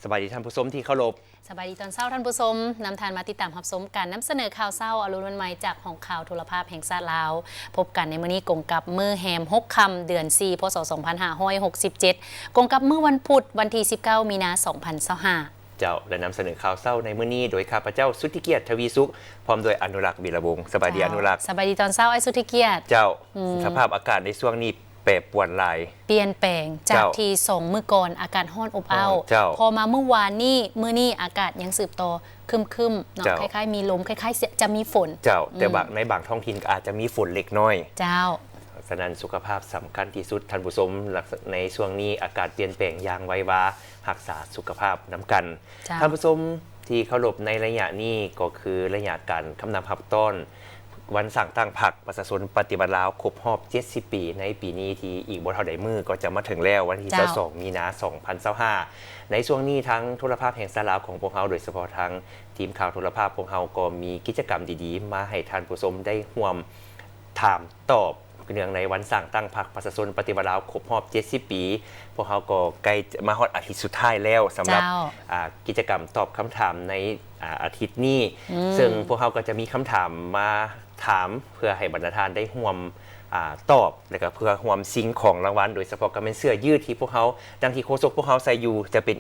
ສະບາຍດີທ່ານຜູ້ຊົມທີ່ເຄົາລົບ. ສະບາຍດີຕອນເຊົ້າທ່ານຜູ້ຊົມ, ນຳທ່ານມາຕິດຕາມຮັບຊົມການນຳສະເໜີຂ່າວເຊົ້າອາລຸນວັນໃໝ່ ຈາກຫ້ອງຂ່າວໂທລະພາບແຫ່ງຊາດລາວ. ພົບກັນໃນມື້ນີ້ກົງກັບມື້ແຮມຫົກຄ່ຳ ເດືອນສີ່ ພ.ສ. ສອງພັນຫ້າຮ້ອຍຫົກສິບເຈັດ, ກົງກັບມື້ວັນພຸດ ວັນທີສິບເກົ້າ ມີນາ ສອງພັນຊາວຫ້າ. ເຈົ້າ ແລະ ນຳສະເໜີຂ່າວເຊົ້າໃນມື້ນີ້ໂດຍຂ້າພະເຈົ້າ ສຸດທິກຽດ ທະວີສຸກ ພ້ອມດ້ວຍ ອະນຸລັກ ວິລະວົງ. ສະບາຍດີ ເຈົ້າ ອະນຸລັກ. ສະບາຍດີຕອນເຊົ້າ ອ້າຍສຸດທິກຽດ. ເຈົ້າ ອືມ ສະພາບອາກາດໃນຊ່ວງນີ້ແປປວນຫຼາຍ. ເປັນແປງຈາກ ເຈົ້າ ທີ່ສອງມື້ກ່ອນອາກາດຮ້ອນອົບອ້າວ. ເຈົ້າ ພໍມາມື້ວານນີ້ ມື້ນີ້ອາກາດຍັງສືບຕໍ່ຄຶ້ມໆເນາະ. ເຈົ້າ ຄ້າຍໆມີລົມ ຄ້າຍໆຈະມີຝົນ. ເຈົ້າ ອືມ ແຕ່ບາງ ໃນບາງທ້ອງຖິ່ນກໍອາດຈະມີຝົນເລັກນ້ອຍ. ເຈົ້າ ສະນັ້ນສຸຂະພາບສຳຄັນທີ່ສຸດທ່ານຜູ້ຊົມ. ລັກສະ ໃນຊ່ວງນີ້ອາກາດປ່ຽນແປງຢ່າງໄວວາ, ຮັກສາສຸຂະພາບນຳກັນ. ເຈົ້າ ທ່ານຜູ້ຊົມທີ່ເຄົາລົບ, ໃນໄລຍະນີ້ກໍຄືໄລຍະການຄຳນັບຮັບຕ້ອນ ວັນສ້າງຕັ້ງພັກປະຊາຊົນປະຕິວັດລາວຄົບຮອບເຈັດສິບປີໃນປີນີ້ ທີ່ອີກບໍ່ເທົ່າໃດມື້ກໍຈະມາເຖິງແລ້ວ, ວັນທີ ເຈົ້າ ຊາວສອງ ມີນາ ສອງພັນຊາວຫ້າ. ໃນຊ່ວງນີ້ທາງໂທລະພາບແຫ່ງຊາດລາວຂອງພວກເຮົາ, ໂດຍສະເພາະທາງທີມຂ່າວໂທລະພາບພວກເຮົາກໍມີກິດຈະກຳດີໆມາໃຫ້ທ່ານຜູ້ຊົມໄດ້ຮ່ວມຖາມຕອບ ເນື່ອງໃນວັນສ້າງຕັ້ງພັກປະຊາຊົນປະຕິວັດລາວຄົບຮອບເຈັດສິບປີ. ພວກເຮົາກໍໃກ້ຈະມາຮອດອາທິດສຸດທ້າຍແລ້ວ ສຳລັບ ເຈົ້າ ອາ ກິດຈະກຳຕອບຄຳຖາມໃນ ອາ ອາທິດນີ້ ອືມ ເຊິ່ງພວກເຮົາກໍຈະມີຄຳຖາມມາຖາມ ເພື່ອໃຫ້ບັນດາທ່ານໄດ້ຮ່ວມ ອາ ຕອບ ແລະ ກໍເພື່ອຮ່ວມຊິງຂອງລາງວັນ, ໂດຍສະເພາະກໍແມ່ນເສື້ອຢືດທີ່ພວກເຮົາ ດັ່ງທີ່ໂຄສົກພວກເຮົາໃສ່ຢູ່ ຈະເປັນ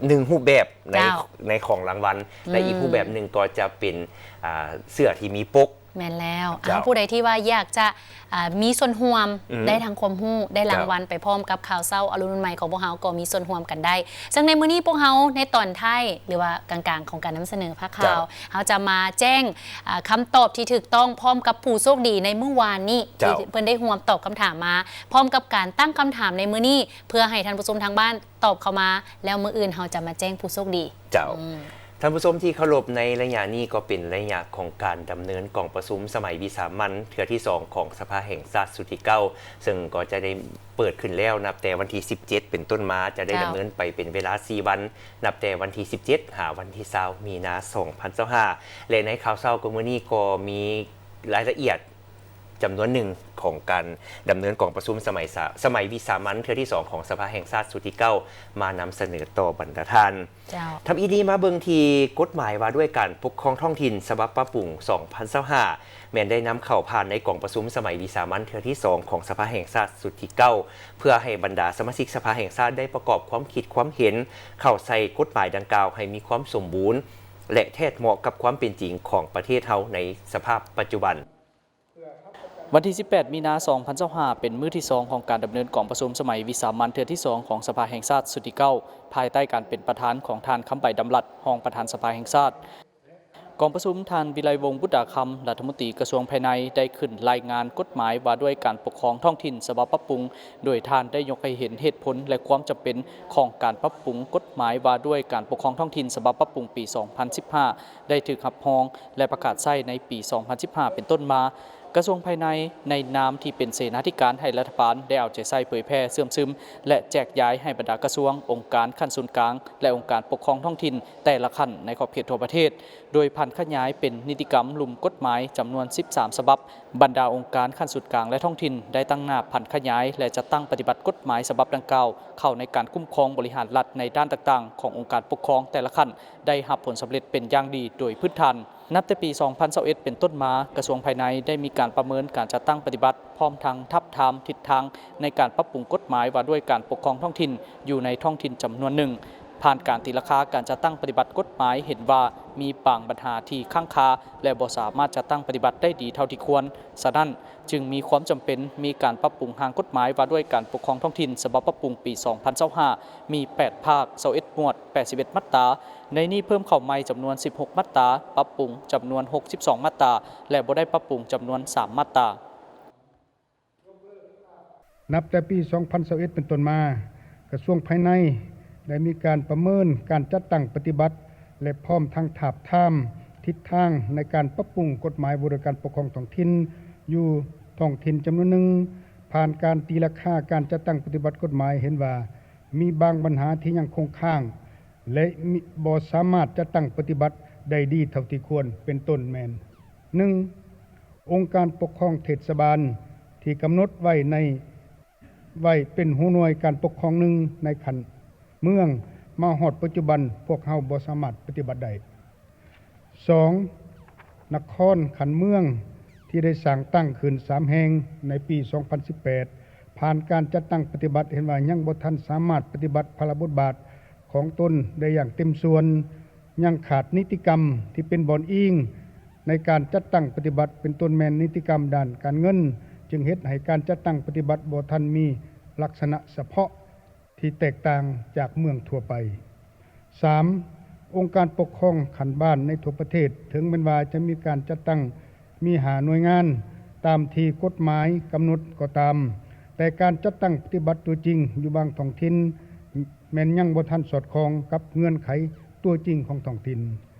ໜຶ່ງຮູບແບບໃນ ເຈົ້າ ໃນຂອງລາງວັນ ອືມ ແລະ ອີກຮູບແບບໜຶ່ງກໍຈະເປັນ ອາ ເສື້ອທີ່ມີປົກ. ແມ່ນແລ້ວ. ເຈົ້າ ເອົາ ຜູ້ໃດທີ່ວ່າຢາກຈະ ອາ ມີສ່ວນຮ່ວມ ອືມ ໄດ້ທັງຄວາມຮູ້ ໄດ້ລາງວັນ ເຈົ້າ ໄປພ້ອມກັບຂ່າວເຊົ້າອາລຸນວັນໃໝ່ຂອງພວກເຮົາ ກໍມີສ່ວນຮ່ວມກັນໄດ້. ເຊິ່ງໃນມື້ນີ້ພວກເຮົາໃນຕອນທ້າຍ ຫຼືວ່າກາງໆຂອງການນຳສະເໜີພາກຂ່າວ ເຈົ້າ ເຮົາຈະມາແຈ້ງ ອາ ຄຳຕອບທີ່ຖືກຕ້ອງພ້ອມກັບຜູ້ໂຊກດີໃນມື້ວານນີ້ ເຈົ້າ ທີ່ເພິ່ນໄດ້ຮ່ວມຕອບຄຳຖາມມາ ພ້ອມກັບການຕັ້ງຄຳຖາມໃນມື້ນີ້ ເພື່ອໃຫ້ທ່ານຜູ້ຊົມທາງບ້ານຕອບເຂົ້າມາ ແລ້ວມື້ອື່ນເຮົາຈະມາແຈ້ງຜູ້ໂຊກດີ. ເຈົ້າ ອືມ ທ່ານຜູ້ຊົມທີ່ເຄົາລົບ, ໃນໄລຍະນີ້ກໍເປັນໄລຍະຂອງການດຳເນີນກອງປະຊຸມສະໄໝວິສາມັນເທື່ອທີສອງຂອງສະພາແຫ່ງຊາດຊຸດທີເກົ້າ ເຊິ່ງກໍຈະໄດ້ເປີດຂຶ້ນແລ້ວນັບແຕ່ວັນທີສິບເຈັດເປັນຕົ້ນມາ, ຈະໄດ້ ເຈົ້າ ດຳເນີນໄປເປັນເວລາສີ່ວັນ ນັບແຕ່ວັນທີສິບເຈັດຫາວັນທີຊາວ ມີນາ ສອງພັນຊາວຫ້າ ແລະ ໃນຂ່າວເຊົ້າກໍມື້ນີ້ກໍມີລາຍລະອຽດ ຈຳນວນໜຶ່ງຂອງການດຳເນີນກອງປະຊຸມສະໄໝສາ ສະໄໝວິສາມັນເທື່ອທີສອງຂອງສະພາແຫ່ງຊາດຊຸດທີເກົ້າ ມານຳສະເໜີຕໍ່ບັນດາທ່ານ. ເຈົ້າ. ທຳອິດນີ້ມາເບິ່ງທີ່ກົດໝາຍວ່າດ້ວຍການປົກຄອງທ້ອງຖິ່ນສະບັບປັບປຸງສອງພັນຊາວຫ້າ ແມ່ນໄດ້ນຳເຂົ້າຜ່ານໃນກອງປະຊຸມສະໄໝວິສາມັນເທື່ອທີສອງຂອງສະພາແຫ່ງຊາດຊຸດທີເກົ້າ ເພື່ອໃຫ້ບັນດາສະມາຊິກສະພາແຫ່ງຊາດໄດ້ປະກອບຄວາມຄິດຄວາມເຫັນເຂົ້າໃສ່ກົດໝາຍດັ່ງກ່າວໃຫ້ມີຄວາມສົມບູນ ແລະ ແທດເໝາະກັບຄວາມເປັນຈິງຂອງປະເທດເຮົາໃນສະພາບປັດຈຸບັນ. ວັນທີສິບແປດ ມີນາ ສອງພັນຊາວຫ້າ ເປັນມື້ທີສອງຂອງການດຳເນີນກອງປະຊຸມສະໄໝວິສາມັນເທື່ອທີສອງຂອງສະພາແຫ່ງຊາດຊຸດທີເກົ້າ ພາຍໃຕ້ການເປັນປະທານຂອງທ່ານ ຄຳໃບ ດຳລັດ ຮອງປະທານສະພາແຫ່ງຊາດ. ກອງປະຊຸມ ທ່ານ ວິໄລວົງ ບຸດດາຄຳ ລັດຖະມົນຕີກະຊວງພາຍໃນ ໄດ້ຂຶ້ນລາຍງານກົດໝາຍວ່າດ້ວຍການປົກຄອງທ້ອງຖິ່ນສະບັບປັບປຸງ, ໂດຍທ່ານໄດ້ຍົກໃຫ້ເຫັນເຫດຜົນ ແລະ ຄວາມຈຳເປັນຂອງການປັບປຸງກົດໝາຍວ່າດ້ວຍການປົກຄອງທ້ອງຖິ່ນສະບັບປັບປຸງປີສອງພັນສິບຫ້າ ໄດ້ຖືກຮັບຮອງ ແລະ ປະກາດໃຊ້ໃນປີສອງພັນສິບຫ້າເປັນຕົ້ນມາ. ກະຊວງພາຍໃນ ໃນນາມທີ່ເປັນເສນາທິການໃຫ້ລັດຖະບານ ໄດ້ເອົາໃຈໃສ່ເຜີຍແຜ່ເຊື່ອມຊຶມ ແລະ ແຈກຢາຍໃຫ້ບັນດາກະຊວງ, ອົງການຂັ້ນສູນກາງ ແລະ ອົງການປົກຄອງທ້ອງຖິ່ນແຕ່ລະຂັ້ນໃນຂອບເຂດທົ່ວປະເທດ, ໂດຍຜັນຂະຫຍາຍເປັນນິຕິກຳລຸ່ມກົດໝາຍຈຳນວນສິບສາມສະບັບ. ບັນດາອົງການຂັ້ນສູນກາງ ແລະ ທ້ອງຖິ່ນ ໄດ້ຕັ້ງໜ້າຜັນຂະຫຍາຍ ແລະ ຈັດຕັ້ງປະຕິບັດກົດໝາຍສະບັບດັ່ງກ່າວ ເຂົ້າໃນການຄຸ້ມຄອງບໍລິຫານລັດໃນດ້ານຕ່າງໆຂອງອົງການປົກຄອງແຕ່ລະຂັ້ນ ໄດ້ຮັບຜົນສຳເລັດເປັນຢ່າງດີໂດຍພື້ນຖານ. ນັບແຕ່ປີສອງພັນຊາວເອັດເປັນຕົ້ນມາ, ກະຊວງພາຍໃນໄດ້ມີການປະເມີນການຈັດຕັ້ງປະຕິບັດ ພ້ອມທັງທາບທາມທິດທາງໃນການປັບປຸງກົດໝາຍວ່າດ້ວຍການປົກຄອງທ້ອງຖິ່ນຢູ່ໃນທ້ອງຖິ່ນຈຳນວນໜຶ່ງ. ຜ່ານການຕີລາຄາການຈັດຕັ້ງປະຕິບັດກົດໝາຍ ເຫັນວ່າມີບາງບັນຫາທີ່ຄ້າງຄາ ແລະ ບໍ່ສາມາດຈັດຕັ້ງປະຕິບັດໄດ້ດີເທົ່າທີ່ຄວນ. ສະນັ້ນ, ຈຶ່ງມີຄວາມຈຳເປັນມີການປັບປຸງຮ່າງກົດໝາຍວ່າດ້ວຍການປົກຄອງທ້ອງຖິ່ນສະບັບປັບປຸງປີສອງພັນຊາວຫ້າ ມີແປດພາກ, ຊາວເອັດໝວດ, ແປດສິບເອັດມາດຕາ. ໃນນີ້ເພີ່ມເຂົ້າໃໝ່ຈຳນວນສິບຫົກມາດຕາ, ປັບປຸງຈຳນວນຫົກສິບສອງມາດຕາ ແລະ ບໍ່ໄດ້ປັບປຸງຈຳນວນສາມມາດຕາ. ນັບແຕ່ປີສອງພັນຊາວເອັດເປັນຕົ້ນມາ, ກະຊວງພາຍໃນໄດ້ມີການປະເມີນການຈັດຕັ້ງປະຕິບັດ ແລະ ພ້ອມທັງທາບທາມທິດທາງໃນການປັບປຸງກົດໝາຍວ່າດ້ວຍການປົກຄອງທ້ອງຖິ່ນຢູ່ທ້ອງຖິ່ນຈຳນວນໜຶ່ງ. ຜ່ານການຕີລາຄາການຈັດຕັ້ງປະຕິບັດກົດໝາຍເຫັນວ່າ ມີບາງບັນຫາທີ່ຍັງຄົງຄ້າງ ແລະ ມີ ບໍ່ສາມາດຈັດຕັ້ງປະຕິບັດໄດ້ດີເທົ່າທີ່ຄວນ, ເປັນຕົ້ນແມ່ນ ໜຶ່ງ ອົງການປົກຄອງເທດສະບານທີ່ກຳນົດໄວ້ໃນ ໄວ້ເປັນຫົວໜ່ວຍການປົກຄອງໜຶ່ງໃນຂັ້ນເມືອງ ມາຮອດປັດຈຸບັນ ພວກເຮົາບໍ່ສາມາດປະຕິບັດໄດ້. ສອງ, ນະຄອນຂັ້ນເມືອງທີ່ໄດ້ສ້າງຕັ້ງຂຶ້ນສາມແຫ່ງໃນປີສອງພັນສິບແປດ ຜ່ານການຈັດຕັ້ງປະຕິບັດ ເຫັນວ່າຍັງບໍ່ທັນສາມາດປະຕິບັດພາລະບົດບາດຂອງຕົນໄດ້ຢ່າງເຕັມສ່ວນ, ຍັງຂາດນິຕິກຳທີ່ເປັນບ່ອນອີງໃນການຈັດຕັ້ງປະຕິບັດ ເປັນຕົ້ນແມ່ນນິຕິກຳດ້ານການເງິນ, ຈຶ່ງເຮັດໃຫ້ການຈັດຕັ້ງປະຕິບັດບໍ່ທັນມີລັກສະນະສະເພາະ ທີ່ແຕກຕ່າງຈາກເມືອງທົ່ວໄປ. ສາມ, ອົງການປົກຄອງຂັ້ນບ້ານໃນທົ່ວປະເທດ ເຖິງແມ່ນວ່າຈະມີການຈັດຕັ້ງມີຫ້າໜ່ວຍງານຕາມທີ່ກົດໝາຍກຳນົດກໍຕາມ, ແຕ່ການຈັດຕັ້ງປະຕິບັດຕົວຈິງຢູ່ບາງທ້ອງຖິ່ນ ແມ່ນຍັງບໍ່ທັນສອດຄ່ອງກັບເງື່ອນໄຂຕົວຈິງຂອງທ້ອງຖິ່ນ.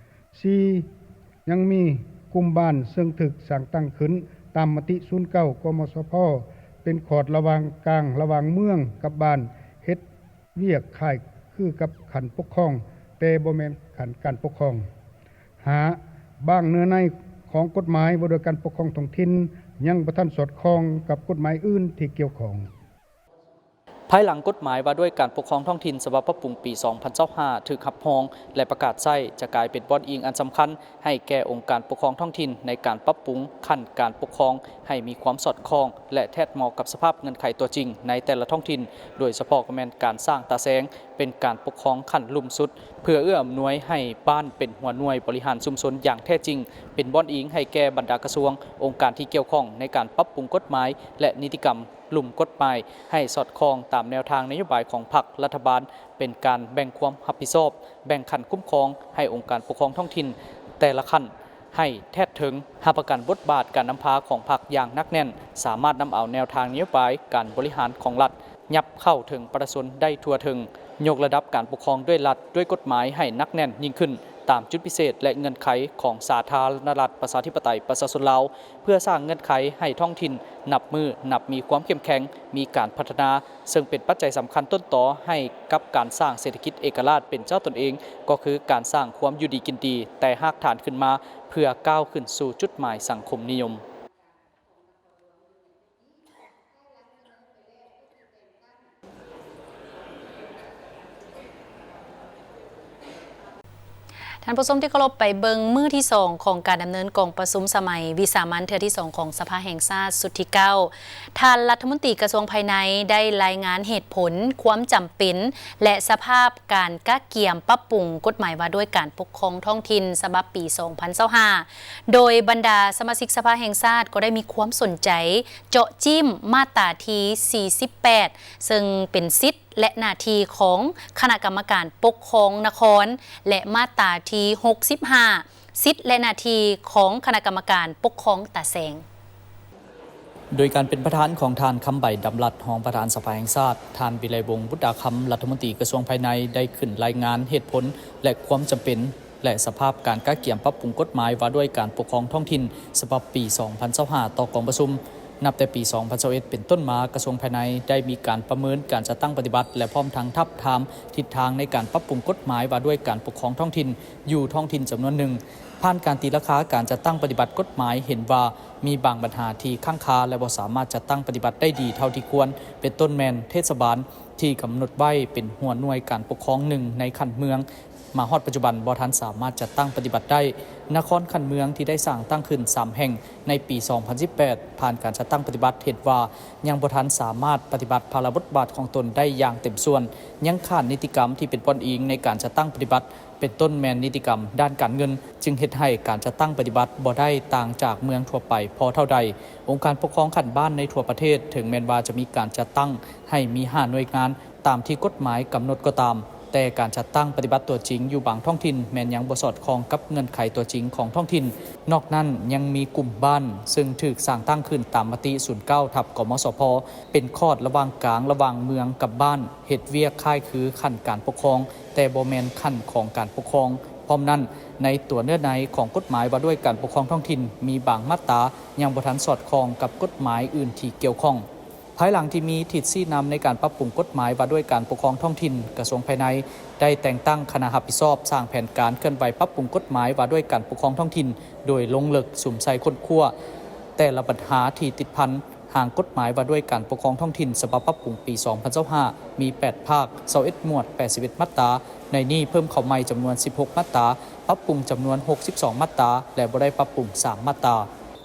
ສີ່, ຍັງມີກຸ່ມບ້ານເຊິ່ງຖືກສ້າງຕັ້ງຂຶ້ນຕາມມະຕິສູນເກົ້າ ກມສພ ເປັນຂອດລະຫວ່າງກາງລະຫວ່າງເມືອງກັບບ້ານ, ເຮັດວຽກຄ້າຍຄືກັບຂັ້ນປົກຄອງ ແຕ່ບໍ່ແມ່ນຂັ້ນການປົກຄອງ. ຫ້າ, ບາງເນື້ອໃນຂອງກົດໝາຍວ່າດ້ວຍການປົກຄອງທ້ອງຖິ່ນ ຍັງບໍ່ທັນສອດຄ່ອງກັບກົດໝາຍອື່ນທີ່ກ່ຽວຂ້ອງ. ພາຍຫຼັງກົດໝາຍວ່າດ້ວຍການປົກຄອງທ້ອງຖິ່ນສະບັບປັບປຸງປີສອງພັນຊາວຫ້າ ຖືກຮັບຮອງ ແລະ ປະກາດໃຊ້ ຈະກາຍເປັນບ່ອນອີງອັນສຳຄັນໃຫ້ແກ່ອົງການປົກຄອງທ້ອງຖິ່ນ ໃນການປັບປຸງຂັ້ນການປົກຄອງໃຫ້ມີຄວາມສອດຄ່ອງ ແລະ ແທດເໝາະກັບສະພາບເງື່ອນໄຂຕົວຈິງໃນແຕ່ລະທ້ອງຖິ່ນ, ໂດຍສະເພາະກໍແມ່ນການສ້າງຕາແສງເປັນການປົກຄອງຂັ້ນລຸ່ມສຸດ ເພື່ອເອື້ອອຳນວຍໃຫ້ບ້ານເປັນຫົວໜ່ວຍບໍລິຫານຊຸມຊົນຢ່າງແທ້ຈິງ, ເປັນບ່ອນອີງໃຫ້ແກ່ບັນດາກະຊວງ, ອົງການທີ່ກ່ຽວຂ້ອງໃນການປັບປຸງກົດໝາຍ ແລະ ນິຕິກຳ ລຸ່ມກົດໝາຍໃຫ້ສອດຄ່ອງຕາມແນວທາງນະໂຍບາຍຂອງພັກ, ລັດຖະບານ, ເປັນການແບ່ງຄວາມຮັບຜິດຊອບ, ແບ່ງຂັ້ນຄຸ້ມຄອງໃຫ້ອົງການປົກຄອງທ້ອງຖິ່ນແຕ່ລະຂັ້ນໃຫ້ແທດເຖິງ, ຮັບປະກັນບົດບາດການນຳພາຂອງພັກຢ່າງໜັກແໜ້ນ, ສາມາດນຳເອົາແນວທາງນະໂຍບາຍການບໍລິຫານຂອງລັດ ຫຍັບເຂົ້າເຖິງປະຊາຊົນໄດ້ທົ່ວເຖິງ, ຍົກລະດັບການປົກຄອງດ້ວຍລັດ, ດ້ວຍກົດໝາຍໃຫ້ໜັກແໜ້ນຍິ່ງຂຶ້ນ, ຕາມຈຸດພິເສດ ແລະ ເງື່ອນໄຂຂອງສາທາລະນະລັດ ປະຊາທິປະໄຕ ປະຊາຊົນລາວ, ເພື່ອສ້າງເງື່ອນໄຂໃຫ້ທ້ອງຖິ່ນ ນັບມື້ນັບມີຄວາມເຂັ້ມແຂງ, ມີການພັດທະນາ, ເຊິ່ງເປັນປັດໄຈສຳຄັນຕົ້ນຕໍໃຫ້ກັບການສ້າງເສດຖະກິດເອກະລາດເປັນເຈົ້າຕົນເອງ, ກໍຄືການສ້າງຄວາມຢູ່ດີກິນດີແຕ່ຮາກຖານຂຶ້ນມາ ເພື່ອກ້າວຂຶ້ນສູ່ຈຸດໝາຍສັງຄົມນິຍົມ. ທ່ານຜູ້ຊົມທີ່ເຄົາລົບ, ໄປເບິ່ງມື້ທີສອງຂອງການດຳເນີນກອງປະຊຸມສະໄໝວິສາມັນເທື່ອທີສອງຂອງສະພາແຫ່ງຊາດຊຸດທີເກົ້າ. ທ່ານລັດຖະມົນຕີກະຊວງພາຍໃນໄດ້ລາຍງານເຫດຜົນ, ຄວາມຈຳເປັນ ແລະ ສະພາບການກະກຽມປັບປຸງກົດໝາຍວ່າດ້ວຍການປົກຄອງທ້ອງຖິ່ນສະບັບປີສອງພັນຊາວຫ້າ ໂດຍບັນດາສະມາຊິກສະພາແຫ່ງຊາດກໍໄດ້ມີຄວາມສົນໃຈເຈາະຈີ້ມມາດຕາທີສີ່ສິບແປດ ເຊິ່ງເປັນສິດ ແລະ ໜ້າທີ່ຂອງຄະນະກຳມະການປົກຄອງນະຄອນ ແລະ ມາດຕາທີຫົກສິບຫ້າ ສິດ ແລະ ໜ້າທີ່ຂອງຄະນະກຳມະການປົກຄອງຕາແສງ. ໂດຍການເປັນປະທານຂອງທ່ານ ຄຳໃບ ດຳລັດ ຮອງປະທານສະພາແຫ່ງຊາດ, ທ່ານ ວິໄລວົງ ບຸດດາຄຳ ລັດຖະມົນຕີກະຊວງພາຍໃນ ໄດ້ຂຶ້ນລາຍງານເຫດຜົນ ແລະ ຄວາມຈຳເປັນ ແລະ ສະພາບການກະກຽມປັບປຸງກົດໝາຍວ່າດ້ວຍການປົກຄອງທ້ອງຖິ່ນສະບັບປີສອງພັນຊາວຫ້າ ຕໍ່ກອງປະຊຸມ. ນັບແຕ່ປີສອງພັນຊາວເອັດເປັນຕົ້ນມາ, ກະຊວງພາຍໃນໄດ້ມີການປະເມີນການຈັດຕັ້ງປະຕິບັດ ແລະ ພ້ອມທັງທາບທາມທິດທາງໃນການປັບປຸງກົດໝາຍວ່າດ້ວຍການປົກຄອງທ້ອງຖິ່ນຢູ່ທ້ອງຖິ່ນຈຳນວນໜຶ່ງ. ຜ່ານການຕີລາຄາການຈັດຕັ້ງປະຕິບັດກົດໝາຍ ເຫັນວ່າມີບາງບັນຫາທີ່ຄ້າງຄາ ແລະ ບໍ່ສາມາດຈັດຕັ້ງປະຕິບັດໄດ້ດີເທົ່າທີ່ຄວນ, ເປັນຕົ້ນແມ່ນເທດສະບານທີ່ກຳນົດໄວ້ເປັນຫົວໜ່ວຍການປົກຄອງໜຶ່ງໃນຂັ້ນເມືອງ, ມາຮອດປັດຈຸບັນບໍ່ທັນສາມາດຈັດຕັ້ງປະຕິບັດໄດ້. ນະຄອນຂັ້ນເມືອງທີ່ໄດ້ສ້າງຕັ້ງຂຶ້ນສາມແຫ່ງໃນປີສອງພັນສິບແປດ ຜ່ານການຈັດຕັ້ງປະຕິບັດ ເຫັນວ່າຍັງບໍ່ທັນສາມາດປະຕິບັດພາລະບົດບາດຂອງຕົນໄດ້ຢ່າງເຕັມສ່ວນ, ຍັງຂາດນິຕິກຳທີ່ເປັນບ່ອນອີງໃນການຈັດຕັ້ງປະຕິບັດ, ເປັນຕົ້ນແມ່ນນິຕິກຳດ້ານການເງິນ, ຈຶ່ງເຮັດໃຫ້ການຈັດຕັ້ງປະຕິບັດບໍ່ໄດ້ຕ່າງຈາກເມືອງທົ່ວໄປພໍເທົ່າໃດ. ອົງການປົກຄອງຂັ້ນບ້ານໃນທົ່ວປະເທດ ເຖິງແມ່ນວ່າຈະມີການຈັດຕັ້ງໃຫ້ມີຫ້າໜ່ວຍງານ ຕາມທີ່ກົດໝາຍກຳນົດກໍຕາມ, ແຕ່ການຈັດຕັ້ງປະຕິບັດຕົວຈິງຢູ່ບາງທ້ອງຖິ່ນແມ່ນຍັງບໍ່ສອດຄ່ອງກັບເງື່ອນໄຂຕົວຈິງຂອງທ້ອງຖິ່ນ. ນອກນັ້ນຍັງມີກຸ່ມບ້ານເຊິ່ງຖືກສ້າງຕັ້ງຂຶ້ນຕາມມະຕິສູນເກົ້າ ທັບ ກມສພ ເປັນຂອດລະຫວ່າງກາງລະຫວ່າງເມືອງກັບບ້ານ, ເຮັດວຽກຄ້າຍຄືຂັ້ນການປົກຄອງ ແຕ່ບໍ່ແມ່ນຂັ້ນຂອງການປົກຄອງ. ພ້ອມນັ້ນ, ໃນຕົວເນື້ອໃນຂອງກົດໝາຍວ່າດ້ວຍການປົກຄອງທ້ອງຖິ່ນ ມີບາງມາດຕາຍັງບໍ່ທັນສອດຄ່ອງກັບກົດໝາຍອື່ນທີ່ກ່ຽວຂ້ອງ. ພາຍຫຼັງທີ່ມີທິດຊີ້ນຳໃນການປັບປຸງກົດໝາຍວ່າດ້ວຍການປົກຄອງທ້ອງຖິ່ນ, ກະຊວງພາຍໃນໄດ້ແຕ່ງຕັ້ງຄະນະຮັບຜິດຊອບສ້າງແຜນການເຄື່ອນໄຫວປັບປຸງກົດໝາຍວ່າດ້ວຍການປົກຄອງທ້ອງຖິ່ນ, ໂດຍລົງເລິກສຸມໃສ່ຄົ້ນຄວ້າແຕ່ລະບັນຫາທີ່ຕິດພັນ ຮ່າງກົດໝາຍວ່າດ້ວຍການປົກຄອງທ້ອງຖິ່ນ ສະບັບປັບປຸງປີສອງພັນຊາວຫ້າ ມີແປດພາກ, ຊາວເອັດໝວດ, ແປດສິບເອັດມາດຕາ. ໃນນີ້ເພີ່ມເຂົ້າໃໝ່ຈຳນວນສິບຫົກມາດຕາ, ປັບປຸງຈຳນວນຫົກສິບສອງມາດຕາ ແລະ ບໍ່ໄດ້ປັບປຸງສາມມາດຕາ.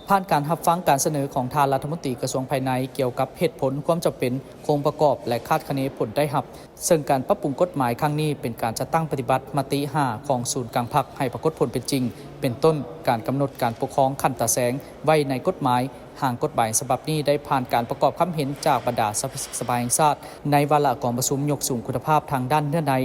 ຜ່ານການຮັບຟັງການສະເໜີຂອງທ່ານລັດຖະມົນຕີກະຊວງພາຍໃນ ກ່ຽວກັບເຫດຜົນ, ຄວາມຈຳເປັນ, ໂຄງປະກອບ ແລະ ຄາດຄະເນຜົນໄດ້ຮັບ, ເຊິ່ງການປັບປຸງກົດໝາຍຄັ້ງນີ້ເປັນການຈັດຕັ້ງປະຕິບັດມະຕິຫ້າຂອງສູນກາງພັກໃຫ້ປາກົດຜົນເປັນຈິງ, ເປັນຕົ້ນ ການກຳນົດການປົກຄອງຂັ້ນຕາແສງໄວ້ໃນກົດໝາຍ. ຮ່າງກົດໝາຍສະບັບນີ້ໄດ້ຜ່ານການປະກອບຄຳເຫັນຈາກບັນດາສະມາຊິກສະພາແຫ່ງຊາດ ໃນວາລະກອງປະຊຸມຍົກສູງຄຸນນະພາບທາງດ້ານເນື້ອໃນ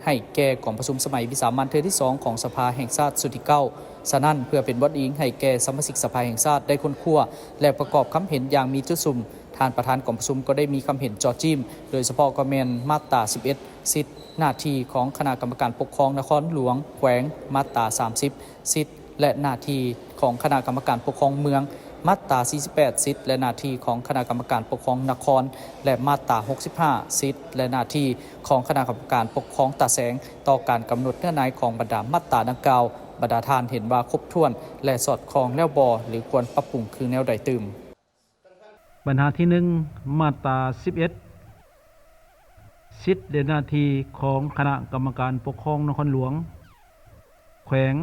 ໃຫ້ແກ່ກອງປະຊຸມສະໄໝວິສາມັນເທື່ອທີສອງຂອງສະພາແຫ່ງຊາດຊຸດທີເກົ້າ. ສະນັ້ນ, ເພື່ອເປັນບ່ອນອີງໃຫ້ແກ່ສະມາຊິກສະພາແຫ່ງຊາດໄດ້ຄົ້ນຄວ້າ ແລະ ປະກອບຄຳເຫັນຢ່າງມີຈຸດສຸມ, ທ່ານປະທານກອງປະຊຸມກໍໄດ້ມີຄຳເຫັນເຈາະຈີ້ມ, ໂດຍສະເພາະກໍແມ່ນມາດຕາສິບເອັດ ສິດ ໜ້າທີ່ຂອງຄະນະກຳມະການປົກຄອງນະຄອນຫຼວງ, ແຂວງ, ມາດຕາສາມສິບ ສິດ ແລະ ໜ້າທີ່ຂອງຄະນະກຳມະການປົກຄອງເມືອງ, ມາດຕາສີ່ສິບແປດ ສິດ ແລະ ໜ້າທີ່ຂອງຄະນະກຳມະການປົກຄອງນະຄອນ ແລະ ມາດຕາຫົກສິບຫ້າ ສິດ ແລະ ໜ້າທີ່ຂອງຄະນະກຳມະການປົກຄອງຕາແສງ ຕໍ່ການກຳນົດເນື້ອໃນຂອງບັນດາມາດຕາດັ່ງກ່າວ, ບັນດາທ່ານເຫັນວ່າຄົບຖ້ວນ ແລະ ສອດຄ່ອງແລ້ວບໍ່ ຫຼື ຄວນປັບປຸງຄືແນວໃດຕື່ມ? ບັນຫາທີໜຶ່ງ ມາດຕາສິບເອັດ ສິດ ແລະ ໜ້າທີ່ຂອງຄະນະກຳມະການປົກຄອງນະຄອນຫຼວງ, ແຂວງ,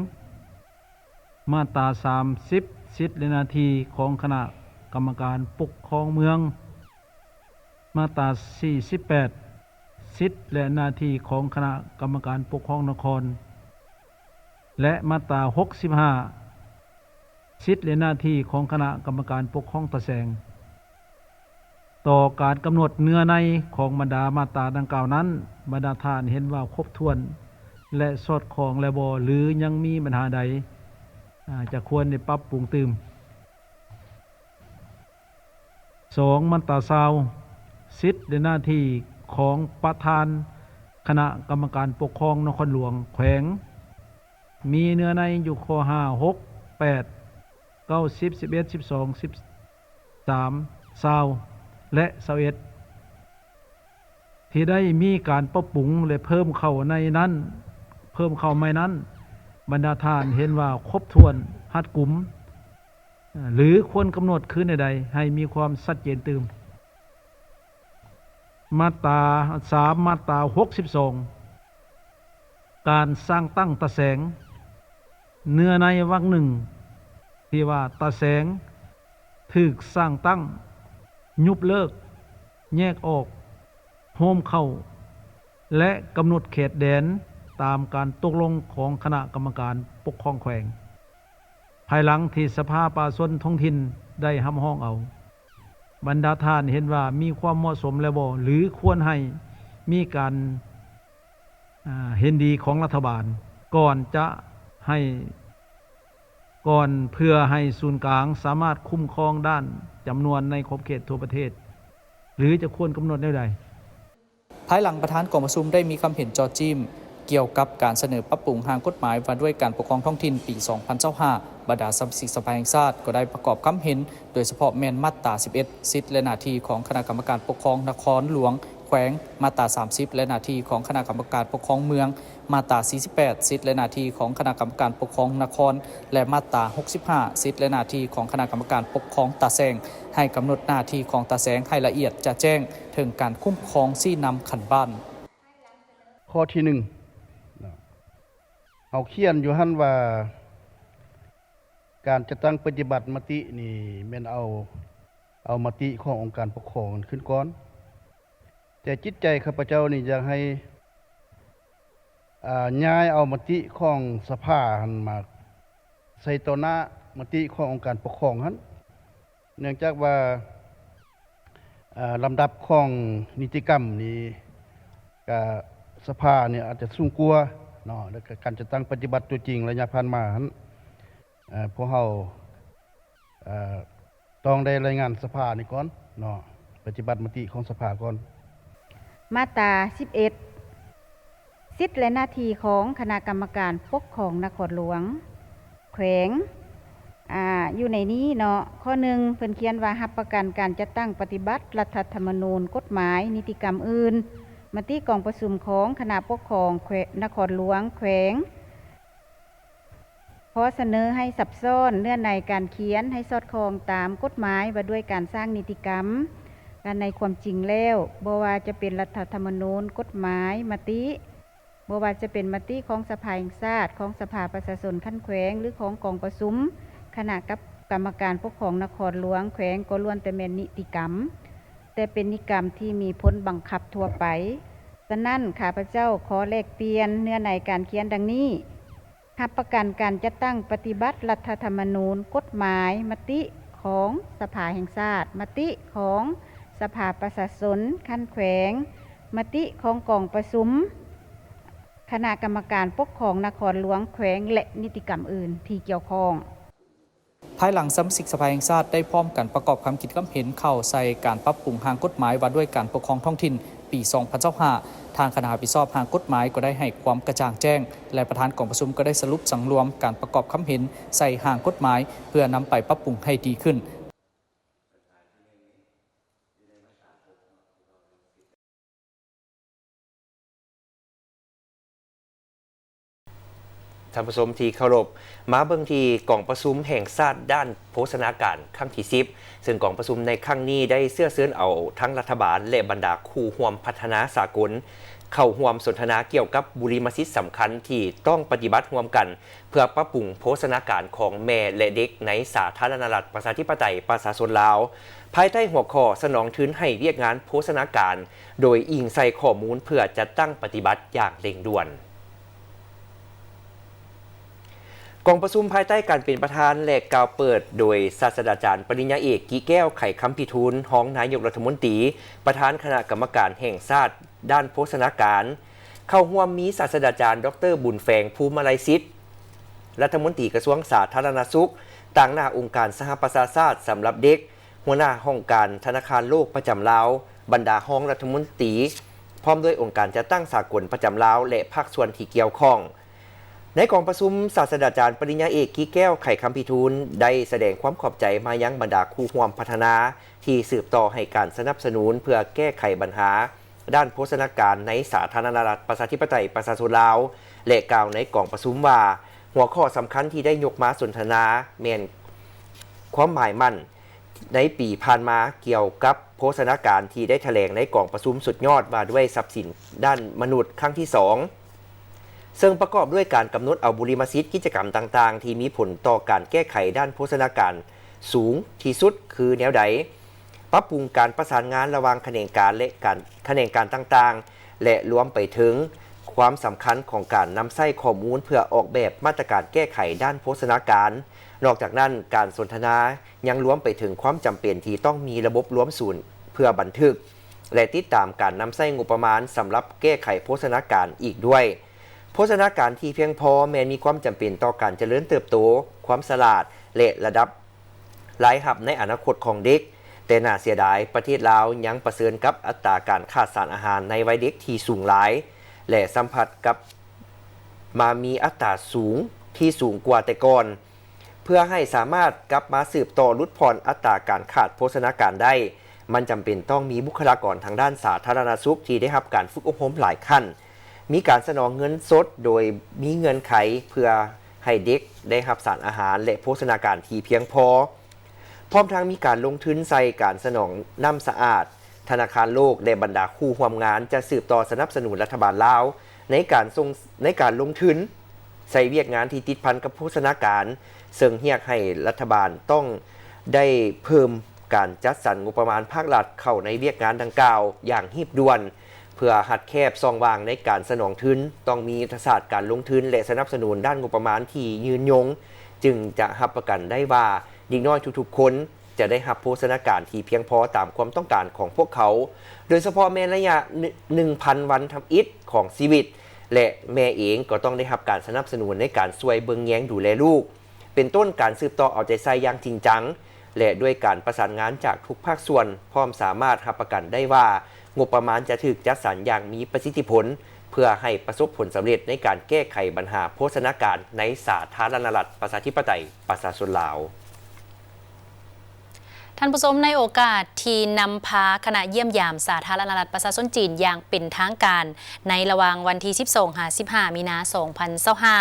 ມາດຕາສາມສິບ ສິດ ແລະ ໜ້າທີ່ຂອງຄະນະກຳມະການປົກຄອງເມືອງ, ມາດຕາສີ່ສິບແປດ ສິດ ແລະ ໜ້າທີ່ຂອງຄະນະກຳມະການປົກຄອງນະຄອນ ແລະ ມາດຕາຫົກສິບຫ້າ ສິດ ແລະ ໜ້າທີ່ຂອງຄະນະກຳມະການປົກຄອງຕາແສງ. ຕໍ່ການກຳນົດເນື້ອໃນຂອງບັນດາມາດຕາດັ່ງກ່າວນັ້ນ, ບັນດາທ່ານເຫັນວ່າຄົບຖ້ວນ ແລະ ສອດຄ່ອງແລ້ວບໍ່ ຫຼື ຍັງມີບັນຫາໃດ ອາ ຈະຄວນໄດ້ປັບປຸງຕື່ມ? ສອງ ມາດຕາຊາວ ສິດ ແລະ ໜ້າທີ່ຂອງປະທານຄະນະກຳມະການປົກຄອງນະຄອນຫຼວງ, ແຂວງ ມີເນື້ອໃນຢູ່ຂໍ້ຫ້າ ຫົກ ແປດ ເກົ້າ ສິບ ສິບເອັດ ສິບສອງ ສິບສາມ ຊາວ ແລະ ຊາວເອັດ ທີ່ໄດ້ມີການປັບປຸງ ແລະ ເພີ່ມເຂົ້າໃນນັ້ນ, ເພີ່ມເຂົ້າໃໝ່ນັ້ນ, ບັນດາທ່ານເຫັນວ່າຄົບຖ້ວນ, ຮັດກຸມ ຫຼື ຄວນກຳນົດຄືແນວໃດ ໃຫ້ມີຄວາມຊັດເຈນຕື່ມ. ມາດຕາສາມ ມາດຕາຫົກສິບສອງ ການສ້າງຕັ້ງຕາແສງ, ເນື້ອໃນວັກໜຶ່ງ ທີ່ວ່າຕາແສງຖືກສ້າງຕັ້ງ, ຍຸບເລີກ, ແຍກອອກ, ໂຮມເຂົ້າ ແລະ ກຳນົດເຂດແດນຕາມການຕົກລົງຂອງຄະນະກຳມະການປົກຄອງແຂວງ. ພາຍຫຼັງທີ່ສະພາປະຊາຊົນທ້ອງຖິ່ນໄດ້ຮັບຮອງເອົາ, ບັນດາທ່ານເຫັນວ່າມີຄວາມເໝາະສົມແລ້ວບໍ່ ຫຼື ຄວນໃຫ້ມີການ ອາ ເຫັນດີຂອງລັດຖະບານ ກ່ອນຈະໃຫ້ ກ່ອນ ເພື່ອໃຫ້ສູນກາງສາມາດຄຸ້ມຄອງດ້ານຈຳນວນໃນຂອບເຂດທົ່ວປະເທດ ຫຼື ຈະຄວນກຳນົດແນວໃດ? ພາຍຫຼັງປະທານກອງປະຊຸມໄດ້ມີຄຳເຫັນເຈາະຈີ້ມກ່ຽວກັບການສະເໜີປັບປຸງຮ່າງກົດໝາຍວ່າດ້ວຍການປົກຄອງທ້ອງຖິ່ນປີສອງພັນຊາວຫ້າ, ບັນດາສະມາຊິກສະພາແຫ່ງຊາດກໍໄດ້ປະກອບຄຳເຫັນ, ໂດຍສະເພາະແມ່ນມາດຕາສິບເອັດ ສິດ ແລະ ໜ້າທີ່ຂອງຄະນະກຳມະການປົກຄອງນະຄອນຫຼວງ, ແຂວງ, ມາດຕາສາມສິບ ແລະ ໜ້າທີ່ຂອງຄະນະກຳມະການປົກຄອງເມືອງ, ມາດຕາສີ່ສິບແປດ ສິດ ແລະ ໜ້າທີ່ຂອງຄະນະກຳມະການປົກຄອງນະຄອນ ແລະ ມາດຕາຫົກສິບຫ້າ ສິດ ແລະ ໜ້າທີ່ຂອງຄະນະກຳມະການປົກຄອງຕາແສງ, ໃຫ້ກຳນົດໜ້າທີ່ຂອງຕາແສງໃຫ້ລະອຽດຈະແຈ້ງເຖິງການຄຸ້ມຄອງຊີ້ນຳຂັ້ນບ້ານ. ຂໍ້ທີໜຶ່ງ ເຮົາຂຽນຢູ່ຫັ້ນວ່າ ການຈັດຕັ້ງປະຕິບັດມະຕິນີ້ແມ່ນເອົາ ເອົາມະຕິຂອງອົງການປົກຄອງຂຶ້ນກ່ອນ, ແຕ່ຈິດໃຈຂ້າພະເຈົ້ານີ້ຢາກໃຫ້ ອາ ຍ້າຍເອົາມະຕິຂອງສະພາຫັ້ນມາໃສ່ຕໍ່ໜ້າມະຕິຂອງອົງການປົກຄອງຫັ້ນ, ເນື່ອງຈາກວ່າ ອາ ລຳດັບຂອງນິຕິກຳນີ້ ກະສະພານີ້ອາດຈະສູງກວ່າເນາະ, ແລ້ວກະການຈັດຕັ້ງປະຕິບັດຕົວຈິງໄລຍະຜ່ານມາຫັ້ນ ອາ ພວກເຮົາ ອາ ຕ້ອງໄດ້ລາຍງານສະພານີ້ກ່ອນເນາະ, ປະຕິບັດມະຕິຂອງສະພາກ່ອນ. ມາດຕາສິບເອັດ ສິດ ແລະ ໜ້າທີ່ຂອງຄະນະກຳມະການປົກຄອງນະຄອນຫຼວງ, ແຂວງ ອາ ຢູ່ໃນນີ້ເນາະ, ຂໍ້ໜຶ່ງ ເພິ່ນຂຽນວ່າ ຮັບປະກັນການຈັດຕັ້ງປະຕິບັດລັດຖະທຳມະນູນ, ກົດໝາຍ, ນິຕິກຳອື່ນ, ມະຕິກອງປະຊຸມຂອງຄະນະປົກຄອງແຂວ- ນະຄອນຫຼວງ, ແຂວງ, ຂໍສະເໜີໃຫ້ສັບຊ້ອນເນື້ອໃນການຂຽນໃຫ້ສອດຄ່ອງຕາມກົດໝາຍວ່າດ້ວຍການສ້າງນິຕິກຳ. ແລະ ໃນຄວາມຈິງແລ້ວ, ບໍ່ວ່າຈະເປັນລັດຖະທຳມະນູນ, ກົດໝາຍ, ມະຕິ, ບໍ່ວ່າຈະເປັນມະຕິຂອງສະພາແຫ່ງຊາດ, ຂອງສະພາປະຊາຊົນຂັ້ນແຂວງ ຫຼື ຂອງກອງປະຊຸມຄະນະກັບ ກຳມະການປົກຄອງນະຄອນຫຼວງ, ແຂວງ ກໍລ້ວນແຕ່ແມ່ນນິຕິກຳ, ແຕ່ເປັນນິຕິກຳທີ່ມີຜົນບັງຄັບທົ່ວໄປ. ສະນັ້ນ, ຂ້າພະເຈົ້າຂໍແລກປ່ຽນເນື້ອໃນການຂຽນດັ່ງນີ້. ຮັບປະກັນການຈັດຕັ້ງປະຕິບັດລັດຖະທຳມະນູນ, ກົດໝາຍ, ມະຕິຂອງສະພາແຫ່ງຊາດ, ມະຕິຂອງສະພາປະຊາຊົນຂັ້ນແຂວງ, ມະຕິຂອງກອງປະຊຸມຄະນະກຳມະການປົກຄອງນະຄອນຫຼວງ, ແຂວງ ແລະ ນິຕິກຳອື່ນທີ່ກ່ຽວຂ້ອງ. ພາຍຫຼັງສະມາຊິກສະພາແຫ່ງຊາດໄດ້ພ້ອມກັນປະກອບຄຳຄິດຄຳເຫັນເຂົ້າໃສ່ການປັບປຸງຮ່າງກົດໝາຍວ່າດ້ວຍການປົກຄອງທ້ອງຖິ່ນ ປີສອງພັນຊາວຫ້າ, ທາງຄະນະຮັບຜິດຊອບຮ່າງກົດໝາຍກໍໄດ້ໃຫ້ຄວາມກະຈ່າງແຈ້ງ ແລະ ປະທານກອງປະຊຸມກໍໄດ້ສະຫຼຸບສັງລວມການປະກອບຄຳເຫັນໃສ່ຮ່າງກົດໝາຍ ເພື່ອນຳໄປປັບປຸງໃຫ້ດີຂຶ້ນ. ທ່ານຜູ້ຊົມທີ່ເຄົາລົບ, ມາເບິ່ງທີ່ກອງປະຊຸມແຫ່ງຊາດດ້ານໂພຊະນາການຄັ້ງທີສິບ, ເຊິ່ງກອງປະຊຸມໃນຄັ້ງນີ້ໄດ້ເຊື້ອເຊີນເອົາທັງລັດຖະບານ ແລະ ບັນດາຄູ່ຮ່ວມພັດທະນາສາກົນ ເຂົ້າຮ່ວມສົນທະນາກ່ຽວກັບບຸລິມະສິດສຳຄັນທີ່ຕ້ອງປະຕິບັດຮ່ວມກັນ ເພື່ອປັບປຸງໂພຊະນາການຂອງແມ່ ແລະ ເດັກໃນສາທາລະນະລັດ ປະຊາທິປະໄຕ ປະຊາຊົນລາວ, ພາຍໃຕ້ຫົວຂໍ້ສະໜອງທຶນໃຫ້ວຽກງານໂພຊະນາການ ໂດຍອີງໃສ່ຂໍ້ມູນເພື່ອຈັດຕັ້ງປະຕິບັດຢ່າງເລັ່ງດ່ວນ. ກອງປະຊຸມພາຍໃຕ້ການເປັນປະທານ ແລະ ກ່າວເປີດໂດຍສາດສະດາຈານປະລິນຍາເອກ ກິແກ້ວ ໄຂຄຳພິທູນ, ຮອງນາຍົກລັດຖະມົນຕີ, ປະທານຄະນະກຳມະການແຫ່ງຊາດ ດ້ານໂພຊະນາການ. ເຂົ້າຮ່ວມມີສາດສະດາຈານ ດອກເຕີ ບຸນແຝງ ພູມມະໄລສິດ, ລັດຖະມົນຕີກະຊວງສາທາລະນະສຸກ, ຕາງໜ້າອົງການສະຫະປະຊາຊາດສຳລັບເດັກ, ຫົວໜ້າຫ້ອງການທະນາຄານໂລກປະຈຳລາວ, ບັນດາຮອງລັດຖະມົນຕີ, ພ້ອມດ້ວຍອົງການຈັດຕັ້ງສາກົນປະຈຳລາວ ແລະ ພາກສ່ວນທີ່ກ່ຽວຂ້ອງ. ໃນກອງປະຊຸມ, ສາດສະດາຈານປະລິນຍາເອກ ກິແກ້ວ ໄຂຄຳພິທູນ ໄດ້ສະແດງຄວາມຂອບໃຈມາຍັງບັນດາຄູ່ຮ່ວມພັດທະນາ ທີ່ສືບຕໍ່ໃຫ້ການສະໜັບສະໜູນເພື່ອແກ້ໄຂບັນຫາດ້ານໂພຊະນາການໃນສາທາລະນະລັດ ປະຊາທິປະໄຕ ປະຊາຊົນລາວ ແລະ ກ່າວໃນກອງປະຊຸມວ່າ ຫົວຂໍ້ສຳຄັນທີ່ໄດ້ຍົກມາສົນທະນາແມ່ນຄວາມໝາຍໝັ້ນໃນປີຜ່ານມາກ່ຽວກັບໂພຊະນາການທີ່ໄດ້ຖະແຫຼງໃນກອງປະຊຸມສຸດຍອດວ່າດ້ວຍຊັບສິນດ້ານມະນຸດຄັ້ງທີສອງ ເຊິ່ງປະກອບດ້ວຍການກຳນົດເອົາບຸລິມະສິດກິດຈະກຳຕ່າງໆ ທີ່ມີຜົນຕໍ່ການແກ້ໄຂດ້ານໂພຊະນາການສູງທີ່ສຸດຄືແນວໃດ, ປັບປຸງການປະສານງານລະຫວ່າງຂະແໜງການ ແລະ ການ ຂະແໜງການຕ່າງໆ ແລະ ລວມໄປເຖິງຄວາມສຳຄັນຂອງການນຳໃຊ້ຂໍ້ມູນເພື່ອອອກແບບມາດຕະການແກ້ໄຂດ້ານໂພຊະນາການ. ນອກຈາກນັ້ນ, ການສົນທະນາຍັງລວມໄປເຖິງຄວາມຈຳເປັນທີ່ຕ້ອງມີລະບົບລວມສູນເພື່ອບັນທຶກ ແລະ ຕິດຕາມການນຳໃຊ້ງົບປະມານສຳລັບແກ້ໄຂໂພຊະນາການອີກດ້ວຍ. ໂພຊະນາການທີ່ພຽງພໍແມ່ນມີຄວາມຈຳເປັນຕໍ່ການຈະເລີນເຕີບໂຕ, ຄວາມສະຫຼາດ ແລະ ລະດັບລາຍຮັບໃນອະນາຄົດຂອງເດັກ, ແຕ່ໜ້າເສຍດາຍ, ປະເທດລາວຍັງປະເຊີນກັບອັດຕາການຂາດສານອາຫານໃນໄວເດັກທີ່ສູງຫຼາຍ ແລະ ສຳຜັດກັບມາມີອັດຕາສູງທີ່ສູງກວ່າແຕ່ກ່ອນ. ເພື່ອໃຫ້ສາມາດກັບມາສືບຕໍ່ຫຼຸດຜ່ອນອັດຕາການຂາດໂພຊະນາການໄດ້, ມັນຈຳເປັນຕ້ອງມີບຸກຄະລາກອນທາງດ້ານສາທາລະນະສຸກທີ່ໄດ້ຮັບການຝຶກອົບຮົມຫຼາຍຂັ້ນ, ມີການສະໜອງເງິນສົດໂດຍມີເງື່ອນໄຂເພື່ອໃຫ້ເດັກໄດ້ຮັບສານອາຫານ ແລະ ໂພຊະນາການທີ່ພຽງພໍ, ພ້ອມທັງມີການລົງທຶນໃສ່ການສະໜອງນ້ຳສະອາດ. ທະນາຄານໂລກ ແລະ ບັນດາຄູ່ຮ່ວມງານຈະສືບຕໍ່ສະໜັບສະໜູນລັດຖະບານລາວໃນການສົ່ງ ໃນການລົງທຶນໃສ່ວຽກງານທີ່ຕິດພັນກັບໂພຊະນາການ, ເຊິ່ງຮຽກໃຫ້ລັດຖະບານຕ້ອງໄດ້ເພີ່ມການຈັດສັນງົບປະມານພາກລັດເຂົ້າໃນວຽກງານດັ່ງກ່າວຢ່າງຮີບດ່ວນ, ເພື່ອຮັດແຄບຊ່ອງວ່າງໃນການສະໜອງທຶນ, ຕ້ອງມີຍຸດທະສາດການລົງທຶນ ແລະ ສະໜັບສະໜູນດ້ານງົບປະມານທີ່ຍືນຍົງ, ຈຶ່ງຈະຮັບປະກັນໄດ້ວ່າເດັກນ້ອຍທຸກໆຄົນ ຈະໄດ້ຮັບໂພຊະນາການທີ່ພຽງພໍຕາມຄວາມຕ້ອງການຂອງພວກເຂົາ, ໂດຍສະເພາະແມ່ນໄລຍະໜຶ່ງ ໜຶ່ງພັນວັນທຳອິດຂອງຊີວິດ, ແລະ ແມ່ເອງກໍຕ້ອງໄດ້ຮັບການສະໜັບສະໜູນໃນການຊ່ວຍເບິ່ງແຍງດູແລລູກ, ເປັນຕົ້ນການສືບຕໍ່ເອົາໃຈໃສ່ຢ່າງຈິງຈັງ ແລະ ດ້ວຍການປະສານງານຈາກທຸກພາກສ່ວນ, ພ້ອມສາມາດຮັບປະກັນໄດ້ວ່າ ງົບປະມານຈະຖືກຈັດສັນຢ່າງມີປະສິດທິຜົນ ເພື່ອໃຫ້ປະສົບຜົນສຳເລັດໃນການແກ້ໄຂບັນຫາໂພຊະນາການໃນສາທາລະນະລັດ ປະຊາທິປະໄຕ ປະຊາຊົນລາວ. ທ່ານຜູ້ຊົມ, ໃນໂອກາດທີ່ນຳພາຄະນະຢ້ຽມຢາມສາທາລະນະລັດປະຊາຊົນຈີນຢ່າງເປັນທາງການ ໃນລະຫວ່າງວັນທີສິບສອງຫາສິບຫ້າມີນາສອງພັນຊາວຫ້າ,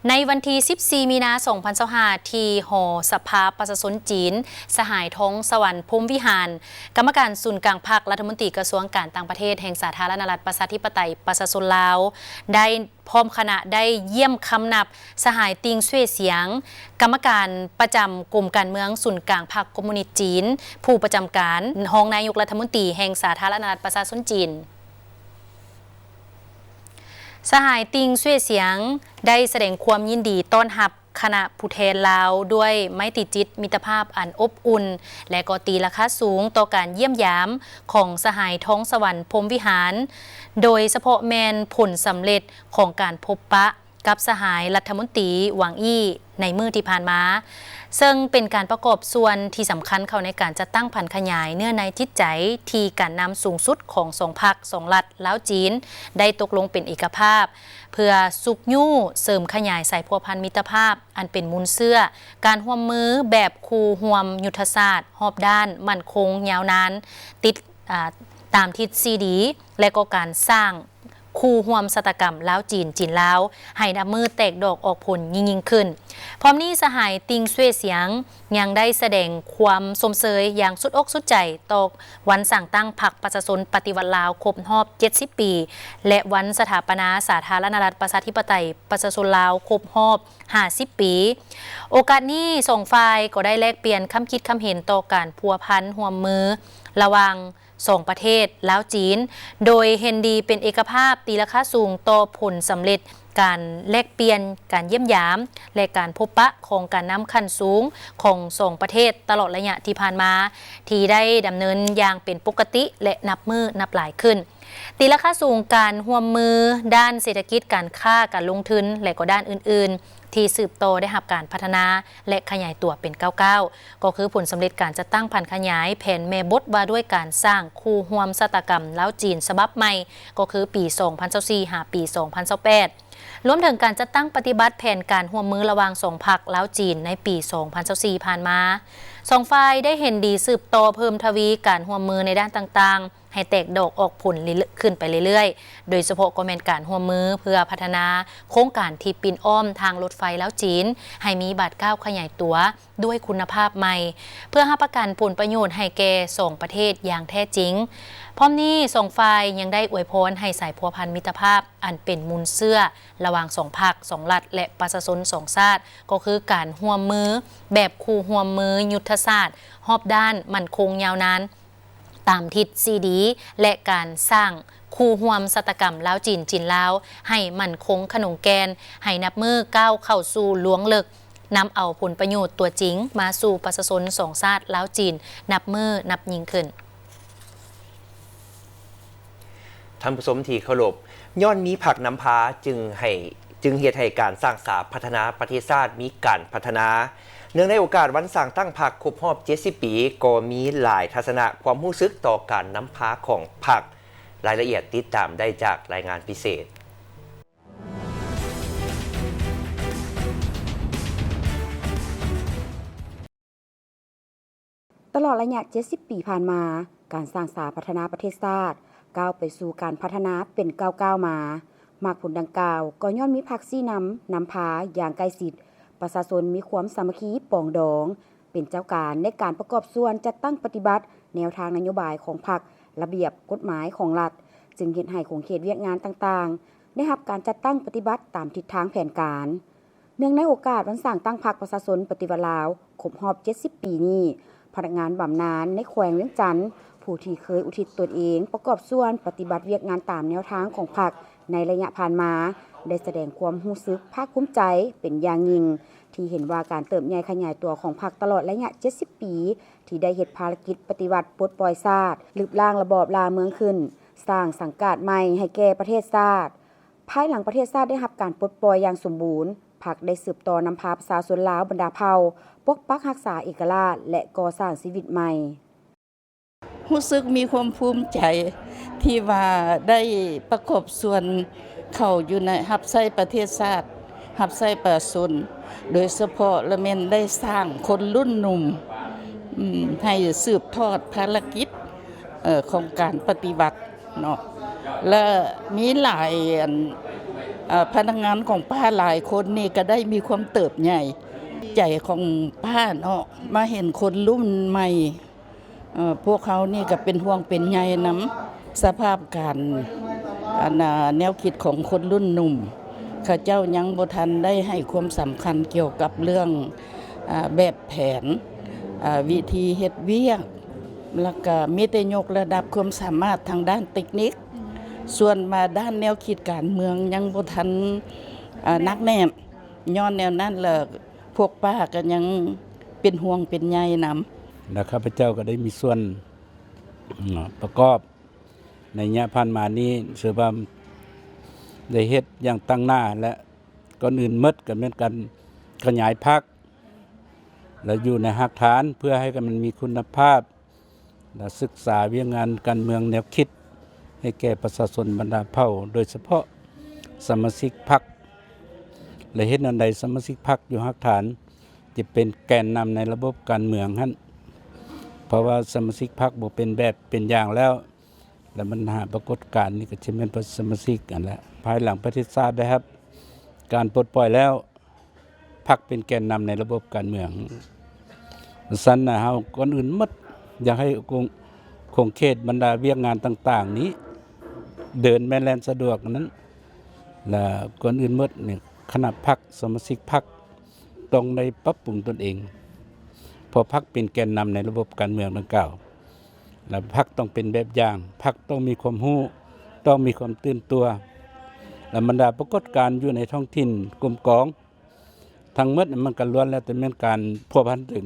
ໃນວັນທີສິບສີ່ມີນາສອງພັນຊາວຫ້າ ທີ່ຫໍສະພາປະຊາຊົນຈີນ, ສະຫາຍ ທອງສະຫວັນ ພົມວິຫານ ກຳມະການສູນກາງພັກ, ລັດຖະມົນຕີກະຊວງການຕ່າງປະເທດແຫ່ງສາທາລະນະລັດປະຊາທິປະໄຕປະຊາຊົນລາວ ໄດ້ ພ້ອມຄະນະໄດ້ຢ້ຽມຄຳນັບສະຫາຍ ຕິງ ເຊວຽສຽງ ກຳມະການປະຈຳກົມການເມືອງສູນກາງພັກຄອມມູນິດຈີນ, ຜູ້ປະຈຳການຮອງນາຍົກລັດຖະມົນຕີແຫ່ງສາທາລະນະລັດປະຊາຊົນຈີນ. ສະຫາຍ ຕິງ ເຊວຽສຽງ ໄດ້ສະແດງຄວາມຍິນດີຕ້ອນຮັບຄະນະຜູ້ແທນລາວດ້ວຍໄມຕີຈິດມິດຕະພາບອັນອົບອຸ່ນ ແລະ ກໍຕີລາຄາສູງຕໍ່ການຢ້ຽມຢາມຂອງສະຫາຍ ທອງສະຫວັນ ພົມວິຫານ ໂດຍສະເພາະແມ່ນຜົນສຳເລັດ ຂອງການພົບປະກັບສະຫາຍລັດຖະມົນຕີ ຫວັງ ອີ່ ໃນມື້ທີ່ຜ່ານມາ, ເຊິ່ງເປັນການປະກອບສ່ວນທີ່ສຳຄັນເຂົ້າໃນການຈັດຕັ້ງຜັນຂະຫຍາຍເນື້ອໃນຈິດໃຈທີ່ການນຳສູງສຸດຂອງສອງພັກ, ສອງລັດ ລາວ-ຈີນ ໄດ້ຕົກລົງເປັນເອກະພາບ ເພື່ອຊຸກຍູ້ເສີມຂະຫຍາຍສາຍພົວພັນມິດຕະພາບອັນເປັນມູນເຊື້ອການຮ່ວມມືແບບຄູ່ຮ່ວມຍຸດທະສາດຮອບດ້ານ, ໝັ້ນຄົງ, ຍາວນານ, ຕິດ ອາ ຕາມທິດສີ່ດີ ແລະ ກໍການສ້າງຄູ່ຮ່ວມຊະຕາກຳລາວ-ຈີນ, ຈີນ-ລາວ ໃຫ້ນັບມື້ແຕກດອກອອກຜົນຍິ່ງໆຂຶ້ນ. ພ້ອມນີ້ ສະຫາຍ ຕິງ ເຊວຽສຽງ ຍັງໄດ້ສະແດງຄວາມຊົມເຊີຍຢ່າງສຸດອົກສຸດໃຈຕໍ່ວັນສ້າງຕັ້ງພັກປະຊາຊົນປະຕິວັດລາວຄົບຮອບເຈັດສິບປີ ແລະ ວັນສະຖາປະນາສາທາລະນະລັດປະຊາທິປະໄຕປະຊາຊົນລາວຄົບຮອບຫ້າສິບປີ. ໂອກາດນີ້ ສອງຝ່າຍກໍໄດ້ແລກປ່ຽນຄຳຄິດຄຳເຫັນຕໍ່ການພົວພັນຮ່ວມມືລະຫວ່າງ ສອງປະເທດ ລາວ-ຈີນ ໂດຍເຫັນດີເປັນເອກະພາບ, ຕີລາຄາສູງຕໍ່ຜົນສຳເລັດການແລກປ່ຽນ, ການຢ້ຽມຢາມ ແລະ ການພົບປະຂອງການນຳຂັ້ນສູງຂອງສອງປະເທດຕະຫຼອດໄລຍະທີ່ຜ່ານມາ ທີ່ໄດ້ດຳເນີນຢ່າງເປັນປົກກະຕິ ແລະ ນັບມື້ນັບຫຼາຍຂຶ້ນ. ຕີລາຄາສູງການຮ່ວມມືດ້ານເສດຖະກິດ, ການຄ້າ, ການລົງທຶນ ແລະ ກໍດ້ານອື່ນໆ ທີ່ສືບຕໍ່ໄດ້ຮັບການພັດທະນາ ແລະ ຂະຫຍາຍຕົວເປັນກ້າວໆ ກໍຄືຜົນສຳເລັດການຈັດຕັ້ງຜັນຂະຫຍາຍແຜນແມ່ບົດວ່າດ້ວຍການສ້າງຄູ່ຮ່ວມຊະຕາກຳລາວ-ຈີນສະບັບໃໝ່ ກໍຄືປີສອງພັນຊາວສີ່ຫາປີສອງພັນຊາວແປດ, ລວມເຖິງການຈັດຕັ້ງປະຕິບັດແຜນການຮ່ວມມືລະຫວ່າງສອງພັກລາວ-ຈີນໃນປີສອງພັນຊາວສີ່ຜ່ານມາ. ສອງຝ່າຍໄດ້ເຫັນດີສືບຕໍ່ເພີ່ມທະວີການຮ່ວມມືໃນດ້ານຕ່າງໆ ໃຫ້ແຕກດອກອອກຜົນເລື້ອຍໆ ຂຶ້ນໄປເລື້ອຍໆ ໂດຍສະເພາະກໍແມ່ນການຮ່ວມມືເພື່ອພັດທະນາໂຄງການທີ່ປິ່ນອ້ອມທາງລົດໄຟລາວ-ຈີນ ໃຫ້ມີບາດກ້າວຂະຫຍາຍຕົວດ້ວຍຄຸນນະພາບໃໝ່ ເພື່ອຮັບປະກັນຜົນປະໂຫຍດໃຫ້ແກ່ສອງປະເທດຢ່າງແທ້ຈິງ. ພ້ອມນີ້ ສອງຝ່າຍຍັງໄດ້ອວຍພອນໃຫ້ສາຍພົວພັນມິດຕະພາບອັນເປັນມູນເຊື້ອລະຫວ່າງສອງພັກ, ສອງລັດ ແລະ ປະຊາຊົນສອງຊາດ ກໍຄືການຮ່ວມມືແບບຄູ່ຮ່ວມມືຍຸດທະສາດຮອບດ້ານ, ໝັ້ນຄົງ, ຍາວນານ ຕາມທິດສີ່ດີ ແລະ ການສ້າງຄູ່ຮ່ວມຊະຕາກຳລາວ-ຈີນ, ຈີນ-ລາວ ໃຫ້ໝັ້ນຄົງຂະໜົງແກ່ນ, ໃຫ້ນັບມື້ກ້າວເຂົ້າສູ່ລວງເລິກ, ນຳເອົາຜົນປະໂຫຍດຕົວຈິງມາສູ່ປະຊາຊົນສອງຊາດລາວ-ຈີນ ນັບມື້ນັບຍິ່ງຂຶ້ນ. ທ່ານຜູ້ຊົມທີ່ເຄົາລົບ, ຍ້ອນມີພັກນຳພາຈຶ່ງໃຫ້ ຈຶ່ງເຮັດໃຫ້ການສ້າງສາພັດທະນາປະເທດຊາດມີການພັດທະນາ. ເນື່ອງໃນໂອກາດວັນສ້າງຕັ້ງພັກຄົບຮອບເຈັດສິບປີ ກໍມີຫຼາຍທັດສະນະຄວາມຮູ້ສຶກຕໍ່ການນຳພາຂອງພັກ. ລາຍລະອຽດຕິດຕາມໄດ້ຈາກລາຍງານພິເສດ. ຕະຫຼອດໄລຍະເຈັດສິບປີຜ່ານມາ, ການສ້າງສາພັດທະນາປະເທດຊາດ ກ້າວໄປສູ່ການພັດທະນາເປັນກ້າວໆມາ. ໝາກຜົນດັ່ງກ່າວກໍຍ້ອນມີພັກຊີ້ນຳ, ນຳພາຢ່າງໃກ້ຊິດ, ປະຊາຊົນມີຄວາມສາມັກຄີປອງດອງ, ເປັນເຈົ້າການໃນການປະກອບສ່ວນຈັດຕັ້ງປະຕິບັດແນວທາງນະໂຍບາຍຂອງພັກ, ລະບຽບກົດໝາຍຂອງລັດ, ຈຶ່ງເຮັດໃຫ້ຂົງເຂດວຽກງານຕ່າງໆ ໄດ້ຮັບການຈັດຕັ້ງປະຕິບັດຕາມທິດທາງແຜນການ. ເນື່ອງໃນໂອກາດວັນສ້າງຕັ້ງພັກປະຊາຊົນປະຕິວັດລາວຄົບຮອບເຈັດສິບປີນີ້, ພະນັກງານບຳນານໃນແຂວງວຽງຈັນ ຜູ້ທີ່ເຄີຍອຸທິດຕົນເອງປະກອບສ່ວນປະຕິບັດວຽກງານຕາມແນວທາງຂອງພັກໃນໄລຍະຜ່ານມາ ໄດ້ສະແດງຄວາມຮູ້ສຶກພາກພູມໃຈເປັນຢ່າງຍິ່ງ ທີ່ເຫັນວ່າການເຕີບໃຫຍ່ຂະຫຍາຍຕົວຂອງພັກຕະຫຼອດໄລຍະເຈັດສິບປີ ທີ່ໄດ້ເຮັດພາລະກິດປະຕິວັດປົດປ່ອຍຊາດ, ລຶບລ້າງລະບອບລ່າເມືອງຂຶ້ນ, ສ້າງສັງກາດໃໝ່ໃຫ້ແກ່ປະເທດຊາດ. ພາຍຫຼັງປະເທດຊາດໄດ້ຮັບການປົດປ່ອຍຢ່າງສົມບູນ, ພັກໄດ້ສືບຕໍ່ນຳພາປະຊາຊົນລາວບັນດາເຜົ່າ ປົກປັກຮັກສາເອກະລາດ ແລະ ກໍ່ສ້າງຊີວິດໃໝ່. ຮູ້ສຶກມີຄວາມພູມໃຈທີ່ວ່າໄດ້ປະກອບສ່ວນເຂົ້າຢູ່ໃນ ຮັບໃຊ້ປະເທດຊາດ, ຮັບໃຊ້ປະຊາຊົນ, ໂດຍສະເພາະລະແມ່ນໄດ້ສ້າງຄົນລຸ້ນໜຸ່ມ ອືມ ໃຫ້ສືບທອດພາລະກິດ ເອີ ຂອງການປະຕິວັດເນາະ ແລະ ມີຫຼາຍ ອັນ ເອີ ພະນັກງານຂອງປ້າຫຼາຍຄົນນີ້ກໍໄດ້ມີຄວາມເຕີບໃຫຍ່ ໃຈຂອງປ້າເນາະ ມາເຫັນຄົນລຸ້ນໃໝ່ ເອີ ພວກເຮົານີ້ກໍເປັນຫ່ວງເປັນໃຍນຳສະພາບການ ອັນ ແນວຄິດຂອງຄົນລຸ້ນໜຸ່ມ ເຂົາເຈົ້າຍັງບໍ່ທັນໄດ້ໃຫ້ຄວາມສຳຄັນກ່ຽວກັບເລື່ອງ ອາ ແບບແຜນ ອາ ວິທີເຮັດວຽກ ແລ້ວກະມີແຕ່ຍົກລະດັບຄວາມສາມາດທາງດ້ານເຕັກນິກ ສ່ວນມາດ້ານແນວຄິດການເມືອງຍັງບໍ່ທັນ ອາ ໜັກແໜ້ນ. ຍ້ອນແນວນັ້ນລະ ພວກປ້າກໍຍັງເປັນຫ່ວງເປັນໃຍນຳ ແລະ ຂ້າພະເຈົ້າກໍໄດ້ມີສ່ວນ ອາ ປະກອບ ໃນໄລຍະຜ່ານມານີ້ ຖືວ່າໄດ້ເຮັດຢ່າງຕັ້ງໜ້າ ແລະ ກ່ອນອື່ນໝົດກໍແມ່ນການຂະຫຍາຍພັກ ແລະ ຢູ່ໃນຮາກຖານ ເພື່ອໃຫ້ມັນມີຄຸນນະພາບ ແລະ ສຶກສາວຽກງານການເມືອງແນວຄິດໃຫ້ແກ່ປະຊາຊົນບັນດາເຜົ່າ ໂດຍສະເພາະສະມາຊິກພັກ ແລະ ເຮັດແນວໃດສະມາຊິກພັກຢູ່ຮາກຖານຈະເປັນແກນນຳໃນລະບົບການເມືອງຫັ້ນ ເພາະວ່າສະມາຊິກພັກບໍ່ເປັນແບບເປັນຢ່າງແລ້ວ ແລະ ບັນຫາປາກົດການນີ້ກໍຈະແມ່ນເພາະສະມາຊິກຫັ້ນແຫຼະ. ພາຍຫຼັງປະເທດຊາດໄດ້ຮັບການປົດປ່ອຍແລ້ວ ພັກເປັນແກນນຳໃນລະບົບການເມືອງ. ສະນັ້ນນະ ເຮົາກ່ອນອື່ນໝົດ ຢາກໃຫ້ຂົງ ຂົງເຂດບັນດາວຽກງານຕ່າງໆນີ້ ເດີນແມ່ນແລ່ນສະດວກນັ້ນ ແລະ ກ່ອນອື່ນໝົດນີ້ ຄະນະພັກ ສະມາຊິກພັກ ຕ້ອງໄດ້ປັບປຸງຕົນເອງ ເພາະພັກເປັນແກນນຳໃນລະບົບການເມືອງດັ່ງກ່າວ ແລະ ພັກຕ້ອງເປັນແບບຢ່າງ, ພັກຕ້ອງມີຄວາມຮູ້, ຕ້ອງມີຄວາມຕື່ນຕົວ ແລະ ບັນດາປາກົດການຢູ່ໃນທ້ອງຖິ່ນກົມກອງ ທັງໝົດມັນກໍລ້ວນແລ້ວແຕ່ແມ່ນການພົວພັນເຖິງ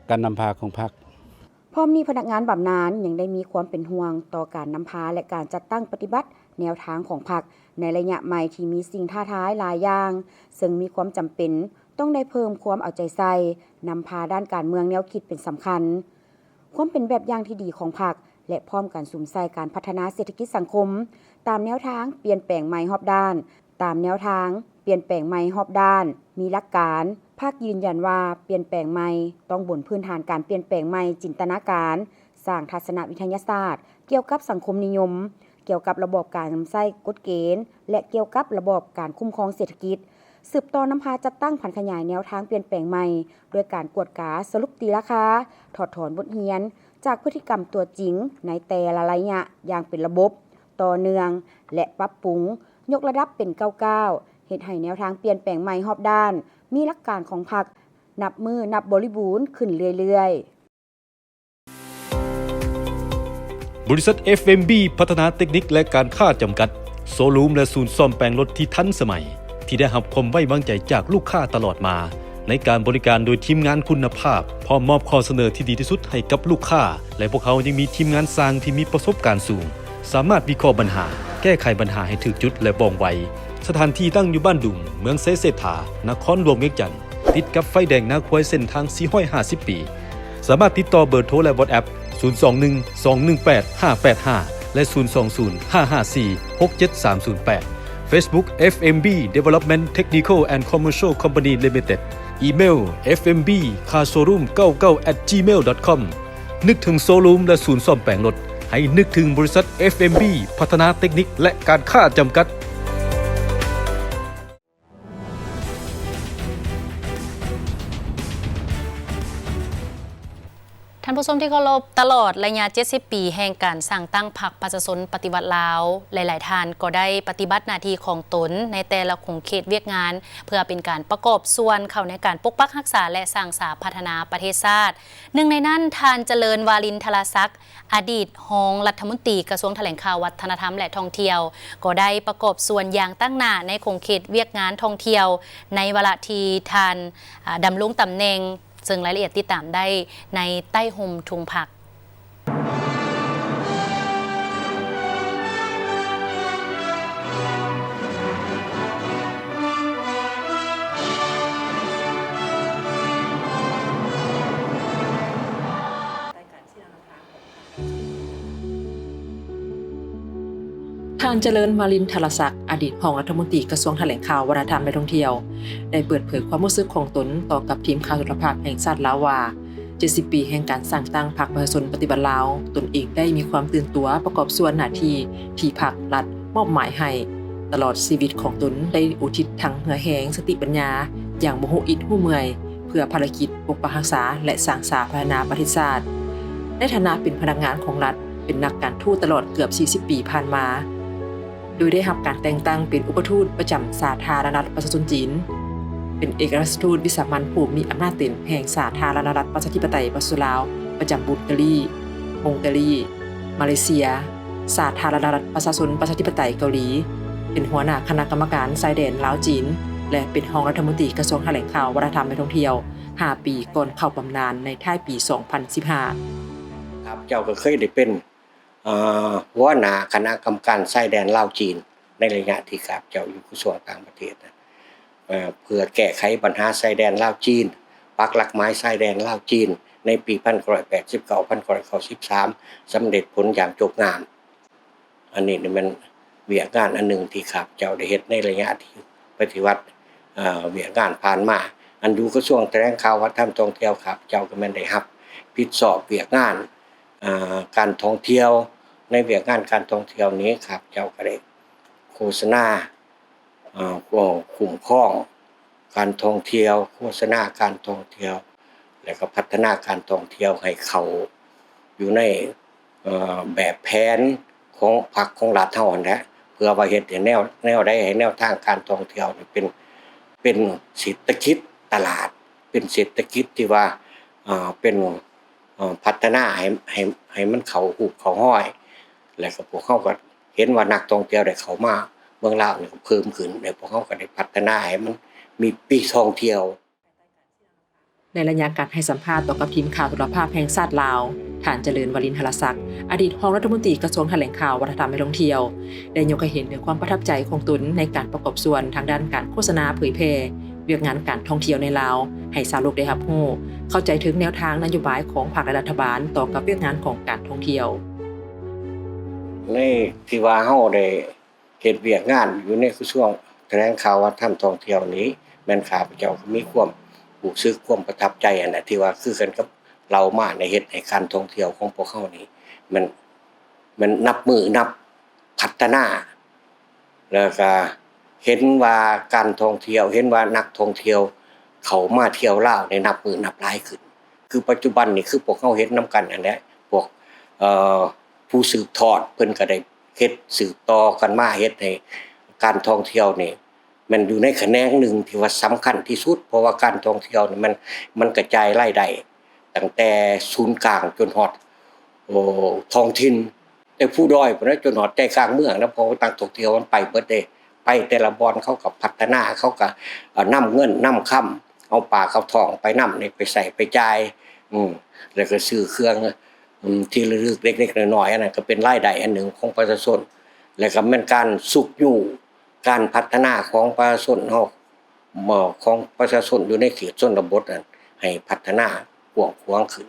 ການນຳພາຂອງພັກ. ພ້ອມນີ້ພະນັກງານບຳນານຍັງໄດ້ມີຄວາມເປັນຫ່ວງຕໍ່ການນຳພາ ແລະ ການຈັດຕັ້ງປະຕິບັດແນວທາງຂອງພັກໃນໄລຍະໃໝ່ທີ່ມີສິ່ງທ້າທາຍຫຼາຍຢ່າງ, ເຊິ່ງມີຄວາມຈຳເປັນຕ້ອງໄດ້ເພີ່ມຄວາມເອົາໃຈໃສ່ ນຳພາດ້ານການເມືອງແນວຄິດເປັນສຳຄັນ, ຄວາມເປັນແບບຢ່າງທີ່ດີຂອງພັກ ແລະ ພ້ອມກັນສຸມໃສ່ການພັດທະນາເສດຖະກິດສັງຄົມ ຕາມແນວທາງປ່ຽນແປງໃໝ່ຮອບດ້ານ, ຕາມແນວທາງປ່ຽນແປງໃໝ່ຮອບດ້ານ ມີຫຼັກການ. ພັກຢືນຢັນວ່າປ່ຽນແປງໃໝ່ຕ້ອງບົນພື້ນຖານການປ່ຽນແປງໃໝ່ຈິນຕະນາການ, ສ້າງທັດສະນະວິທະຍາສາດກ່ຽວກັບສັງຄົມນິຍົມ, ກ່ຽວກັບລະບອບການນຳໃຊ້ກົດເກນ ແລະ ກ່ຽວກັບລະບອບການຄຸ້ມຄອງເສດຖະກິດ, ສືບຕໍ່ນຳພາຈັດຕັ້ງຜັນຂະຫຍາຍແນວທາງປ່ຽນແປງໃໝ່ ດ້ວຍການກວດກາ, ສະຫຼຸບຕີລາຄາ, ຖອດຖອນບົດຮຽນຈາກພຶດຕິກຳຕົວຈິງໃນແຕ່ລະໄລຍະຢ່າງເປັນລະບົບ, ຕໍ່ເນື່ອງ ແລະ ປັບປຸງ, ຍົກລະດັບເປັນກ້າວໆ, ເຮັດໃຫ້ແນວທາງປ່ຽນແປງໃໝ່ຮອບດ້ານ ມີຫຼັກການຂອງພັກ ນັບມື້ນັບບໍລິບູນຂຶ້ນເລື້ອຍໆ. ບໍລິສັດ ເອັຟເອັມບີ ພັດທະນາເຕັກນິກ ແລະ ການຄ້າຈຳກັດ, ໂຊຣູມ ແລະ ສູນສ້ອມແປງລົດທີ່ທັນສະໄໝ ທີ່ໄດ້ຮັບຄວາມໄວ້ວາງໃຈຈາກລູກຄ້າຕະຫຼອດມາ ໃນການບໍລິການໂດຍທີມງານຄຸນນະພາບ, ພ້ອມມອບຂໍ້ສະເໜີທີ່ດີທີ່ສຸດໃຫ້ກັບລູກຄ້າ ແລະ ພວກເຮົາຍັງມີທີມງານຊ່າງທີ່ມີປະສົບການສູງ, ສາມາດວິເຄາະບັນຫາ, ແກ້ໄຂບັນຫາໃຫ້ຖືກຈຸດ ແລະ ວ່ອງໄວ. ສະຖານທີ່ຕັ້ງຢູ່ບ້ານດຸງ, ເມືອງໄຊເສດຖາ, ນະຄອນຫຼວງວຽງຈັນ, ຕິດກັບໄຟແດງນາຄວາຍເສັ້ນທາງສີ່ຮ້ອຍຫ້າສິບປີ. ສາມາດຕິດຕໍ່ເບີໂທ ແລະ WhatsApp ສູນສອງໜຶ່ງ ສອງໜຶ່ງແປດ ຫ້າແປດຫ້າ ແລະ ສູນສອງສູນ ຫ້າຫ້າສີ່ ຫົກເຈັດສາມສູນແປດ. Facebook ເອັຟເອັມບີ Development Technical and Commercial Company Limited. ອີເມວ ເອັຟເອັມບີ ຄາ ໂຊຣູມ ເກົ້າເກົ້າ ແອັດ ຈີເມວ ດອດ ຄອມ. ນຶກເຖິງໂຊຣູມ ແລະ ສູນສ້ອມແປງລົດ, ໃຫ້ນຶກເຖິງບໍລິສັດ ເອັຟເອັມບີ ພັດທະນາເຕັກນິກ ແລະ ການຄ້າຈຳກັດ. ທ່ານຜູ້ຊົມທີ່ເຄົາລົບ, ຕະຫຼອດໄລຍະເຈັດສິບປີແຫ່ງການສ້າງຕັ້ງພັກປະຊາຊົນປະຕິວັດລາວ, ຫຼາຍໆທ່ານກໍໄດ້ປະຕິບັດໜ້າທີ່ຂອງຕົນໃນແຕ່ລະຂົງເຂດວຽກງານ ເພື່ອເປັນການປະກອບສ່ວນເຂົ້າໃນການປົກປັກຮັກສາ ແລະ ສ້າງສາພັດທະນາປະເທດຊາດ. ໜຶ່ງໃນນັ້ນ, ທ່ານ ຈະເລີນ ວາລິນທະລາສັກ, ອະດີດຮອງລັດຖະມົນຕີກະຊວງຖະແຫຼງຂ່າວ, ວັດທະນະທຳ ແລະ ທ່ອງທ່ຽວ, ກໍໄດ້ປະກອບສ່ວນຢ່າງຕັ້ງໜ້າໃນຂົງເຂດວຽກງານທ່ອງທ່ຽວ ໃນວາລະທີ່ທ່ານ ອາ ດຳລົງຕຳແໜ່ງ, ເຊິ່ງລາຍລະອຽດຕິດຕາມໄດ້ໃນໃຕ້ຮົ່ມທຸງພັກ. ທ່ານ ຈະເລີນ ວາລິນທະລະສັກ, ອະດີດຮອງລັດຖະມົນຕີກະຊວງຖະແຫຼງຂ່າວ, ວັດທະນະທຳ ແລະ ທ່ອງທ່ຽວ, ໄດ້ເປີດເຜີຍຄວາມຮູ້ສຶກຂອງຕົນຕໍ່ກັບທີມຂ່າວໂທລະພາບແຫ່ງຊາດລາວວ່າ, ເຈັດສິບປີແຫ່ງການສ້າງຕັ້ງພັກປະຊາຊົນປະຕິວັດລາວ, ຕົນເອງໄດ້ມີຄວາມຕື່ນຕົວປະກອບສ່ວນໜ້າທີ່ທີ່ພັກລັດມອບໝາຍໃຫ້. ຕະຫຼອດຊີວິດຂອງຕົນໄດ້ອຸທິດທັງເຫື່ອແຮງ, ສະຕິປັນຍາຢ່າງບໍ່ຮູ້ອິດຮູ້ເມື່ອຍ ເພື່ອພາລະກິດປົກປັກຮັກສາ ແລະ ສ້າງສາພັດທະນາປະເທດຊາດ. ໃນຖານະເປັນພະນັກງານຂອງລັດ, ເປັນນັກການທູດຕະຫຼອດເກືອບສີ່ສິບປີຜ່ານມາ, ໂດຍໄດ້ຮັບການແຕ່ງຕັ້ງເປັນອຸປະທູດປະຈຳສາທາລະນະລັດປະຊາຊົນຈີນ, ເປັນເອກອັຄຣາຊທູດວິສາມັນຜູ້ມີອຳນາດເຕັມແຫ່ງສາທາລະນະລັດປະຊາທິປະໄຕປະຊາຊົນລາວ ປະຈຳບູລກາລີ, ຮົງກາລີ, ມາເລເຊຍ, ສາທາລະນະລັດປະຊາຊົນປະຊາທິປະໄຕເກົາຫຼີ, ເປັນຫົວໜ້າຄະນະກຳມະການຊາຍແດນລາວຈີນ ແລະ ເປັນຮອງລັດຖະມົນຕີກະຊວງຖະແຫຼງຂ່າວ, ວັດທະນະທຳ ແລະ ທ່ອງທ່ຽວ ຫ້າປີ ກ່ອນເຂົ້າບຳນານໃນທ້າຍປີສອງພັນສິບຫ້າ. ຂ້າພະເຈົ້າກໍເຄີຍໄດ້ເປັນ ເອີ ຫົວໜ້າຄະນະກຳມະການຊາຍແດນລາວຈີນ ໃນໄລຍະທີ່ຂ້າພະເຈົ້າຢູ່ກະຊວງຕ່າງປະເທດນະ ເອີ ເພື່ອແກ້ໄຂບັນຫາຊາຍແດນລາວຈີນ, ປັກຫຼັກໝາຍຊາຍແດນລາວຈີນ ໃນປີພັນເກົ້າຮ້ອຍແປດສິບເກົ້າ ພັນເກົ້າຮ້ອຍເກົ້າສິບສາມ ສຳເລັດຜົນຢ່າງຈົບງາມ. ອັນນີ້ນີ້ແມ່ນວຽກງານອັນໜຶ່ງທີ່ຂ້າພະເຈົ້າໄດ້ເຮັດໃນໄລຍະທີ່ປະຕິວັດ ເອີ ວຽກງານຜ່ານມາ. ອັນຢູ່ກະຊວງຖະແຫຼງຂ່າວ ວັດທະນະທຳ ທ່ອງທ່ຽວ ຂ້າພະເຈົ້າກໍແມ່ນໄດ້ຮັບຜິດຊອບວຽກງານ ເອີ ການທ່ອງທ່ຽວ. ໃນວຽກງານການທ່ອງທ່ຽວນີ້ ຂ້າພະເຈົ້າກໍໄດ້ໂຄສະນາ ເອີ ຄຸ້ມຄອງການທ່ອງທ່ຽວ, ໂຄສະນາການທ່ອງທ່ຽວ ແລະ ກໍພັດທະນາການທ່ອງທ່ຽວໃຫ້ເຂົ້າຢູ່ໃນ ເອີ ແບບແຜນຂອງພັກຂອງລັດເຮົາຫັ້ນແຫຼະ ເພື່ອວ່າເຮັດໃຫ້ແນວ ແນວໃດໃຫ້ແນວທາງການທ່ອງທ່ຽວນີ້ເປັນ ເປັນເສດຖະກິດຕະຫຼາດ, ເປັນເສດຖະກິດທີ່ວ່າ ເອີ ເປັນ ເອີ ພັດທະນາໃຫ້ ໃຫ້ ໃຫ້ມັນເຂົ້າຮູບເຂົ້າຮອຍ ແລະ ກໍພວກເຮົາກໍເຫັນວ່ານັກທ່ອງທ່ຽວໄດ້ເຂົ້າມາເມືອງລາວນີ້ກໍເພີ່ມຂຶ້ນ ແລະ ພວກເຮົາກໍໄດ້ພັດທະນາໃຫ້ມັນມີປີທ່ອງທ່ຽວ. ໃນໄລຍະການໃຫ້ສຳພາດຕໍ່ກັບທີມຂ່າວໂທລະພາບແຫ່ງຊາດລາວ, ທ່ານ ຈະເລີນ ວະລິນຫະລະສັກ, ອະດີດຮອງລັດຖະມົນຕີກະຊວງຖະແຫຼງຂ່າວ, ວັດທະນະທຳ ແລະ ທ່ອງທ່ຽວ ໄດ້ຍົກໃຫ້ເຫັນເຖິງຄວາມປະທັບໃຈຂອງຕົນໃນການປະກອບສ່ວນທາງດ້ານການໂຄສະນາເຜີຍແຜ່ວຽກງານການທ່ອງທ່ຽວໃນລາວ ໃຫ້ຊາວໂລກໄດ້ຮັບຮູ້, ເຂົ້າໃຈເຖິງແນວທາງນະໂຍບາຍຂອງພັກ ແລະ ລັດຖະບານຕໍ່ກັບວຽກງານຂອງການທ່ອງທ່ຽວ. ໃນທີ່ວ່າເຮົາໄດ້ ເຮັດວຽກງານຢູ່ໃນກະຊວງຖະແຫຼງຂ່າວ ວັດທະນະທຳ ທ່ອງທ່ຽວນີ້ ແມ່ນຂ້າພະເຈົ້າກໍມີຄວາມຮູ້ສຶກ ຄວາມປະທັບໃຈຫັ້ນແຫຼະ ທີ່ວ່າຄືກັນກັບເລົ່າມາ ໄດ້ເຮັດໃຫ້ການທ່ອງທ່ຽວຂອງພວກເຮົານີ້ ແມ່ນ ແມ່ນນັບມື້ນັບພັດທະນາ ແລ້ວກະເຫັນວ່າການທ່ອງທ່ຽວ ເຫັນວ່ານັກທ່ອງທ່ຽວເຂົ້າມາທ່ຽວລາວນີ້ນັບມື້ນັບຫຼາຍຂຶ້ນ. ຄືປັດຈຸບັນນີ້ ຄືພວກເຮົາເຫັນນຳກັນຫັ້ນແຫຼະ ພວກ ເອີ ຜູ້ສືບທອດເພິ່ນກໍໄດ້ເຮັດສືບຕໍ່ກັນມາ ເຮັດໃຫ້ການທ່ອງທ່ຽວນີ້ ແມ່ນຢູ່ໃນຂະແໜງໜຶ່ງທີ່ວ່າສຳຄັນທີ່ສຸດ ເພາະວ່າການທ່ອງທ່ຽວນີ້ມັນ ມັນກະຈ່າຍລາຍໄດ້ຕັ້ງແຕ່ສູນກາງຈົນຮອດ ໂອ້ ທ້ອງຖິ່ນ ແຕ່ພູດອຍພຸ້ນນະ ຈົນຮອດໃຈກາງເມືອງນະ ເພາະວ່ານັກທ່ອງທ່ຽວມັນໄປເບິດເດ້ ໄປແຕ່ລະບ່ອນ ເຂົາກໍພັດທະນາ ເຂົາກໍ ເອີ ນຳເງິນນຳຄຳ ເອົາປາກເອົາທ້ອງໄປນຳນີ້ ໄປໃຊ້ໄປຈ່າຍ ອືມ ແລ້ວກໍຊື້ເຄື່ອງ ອືມ ທີ່ລະລຶກເລັກໆນ້ອຍໆ ອັນນັ້ນກໍເປັນລາຍໄດ້ອັນໜຶ່ງຂອງປະຊາຊົນ ແລ້ວກໍແມ່ນການຊຸກຍູ້ການພັດທະນາຂອງປະຊາຊົນເຮົາ ຂອງປະຊາຊົນຢູ່ໃນເຂດຊົນນະບົດນັ້ນ ໃຫ້ພັດທະນາກວ້າງຂວາງຂຶ້ນ.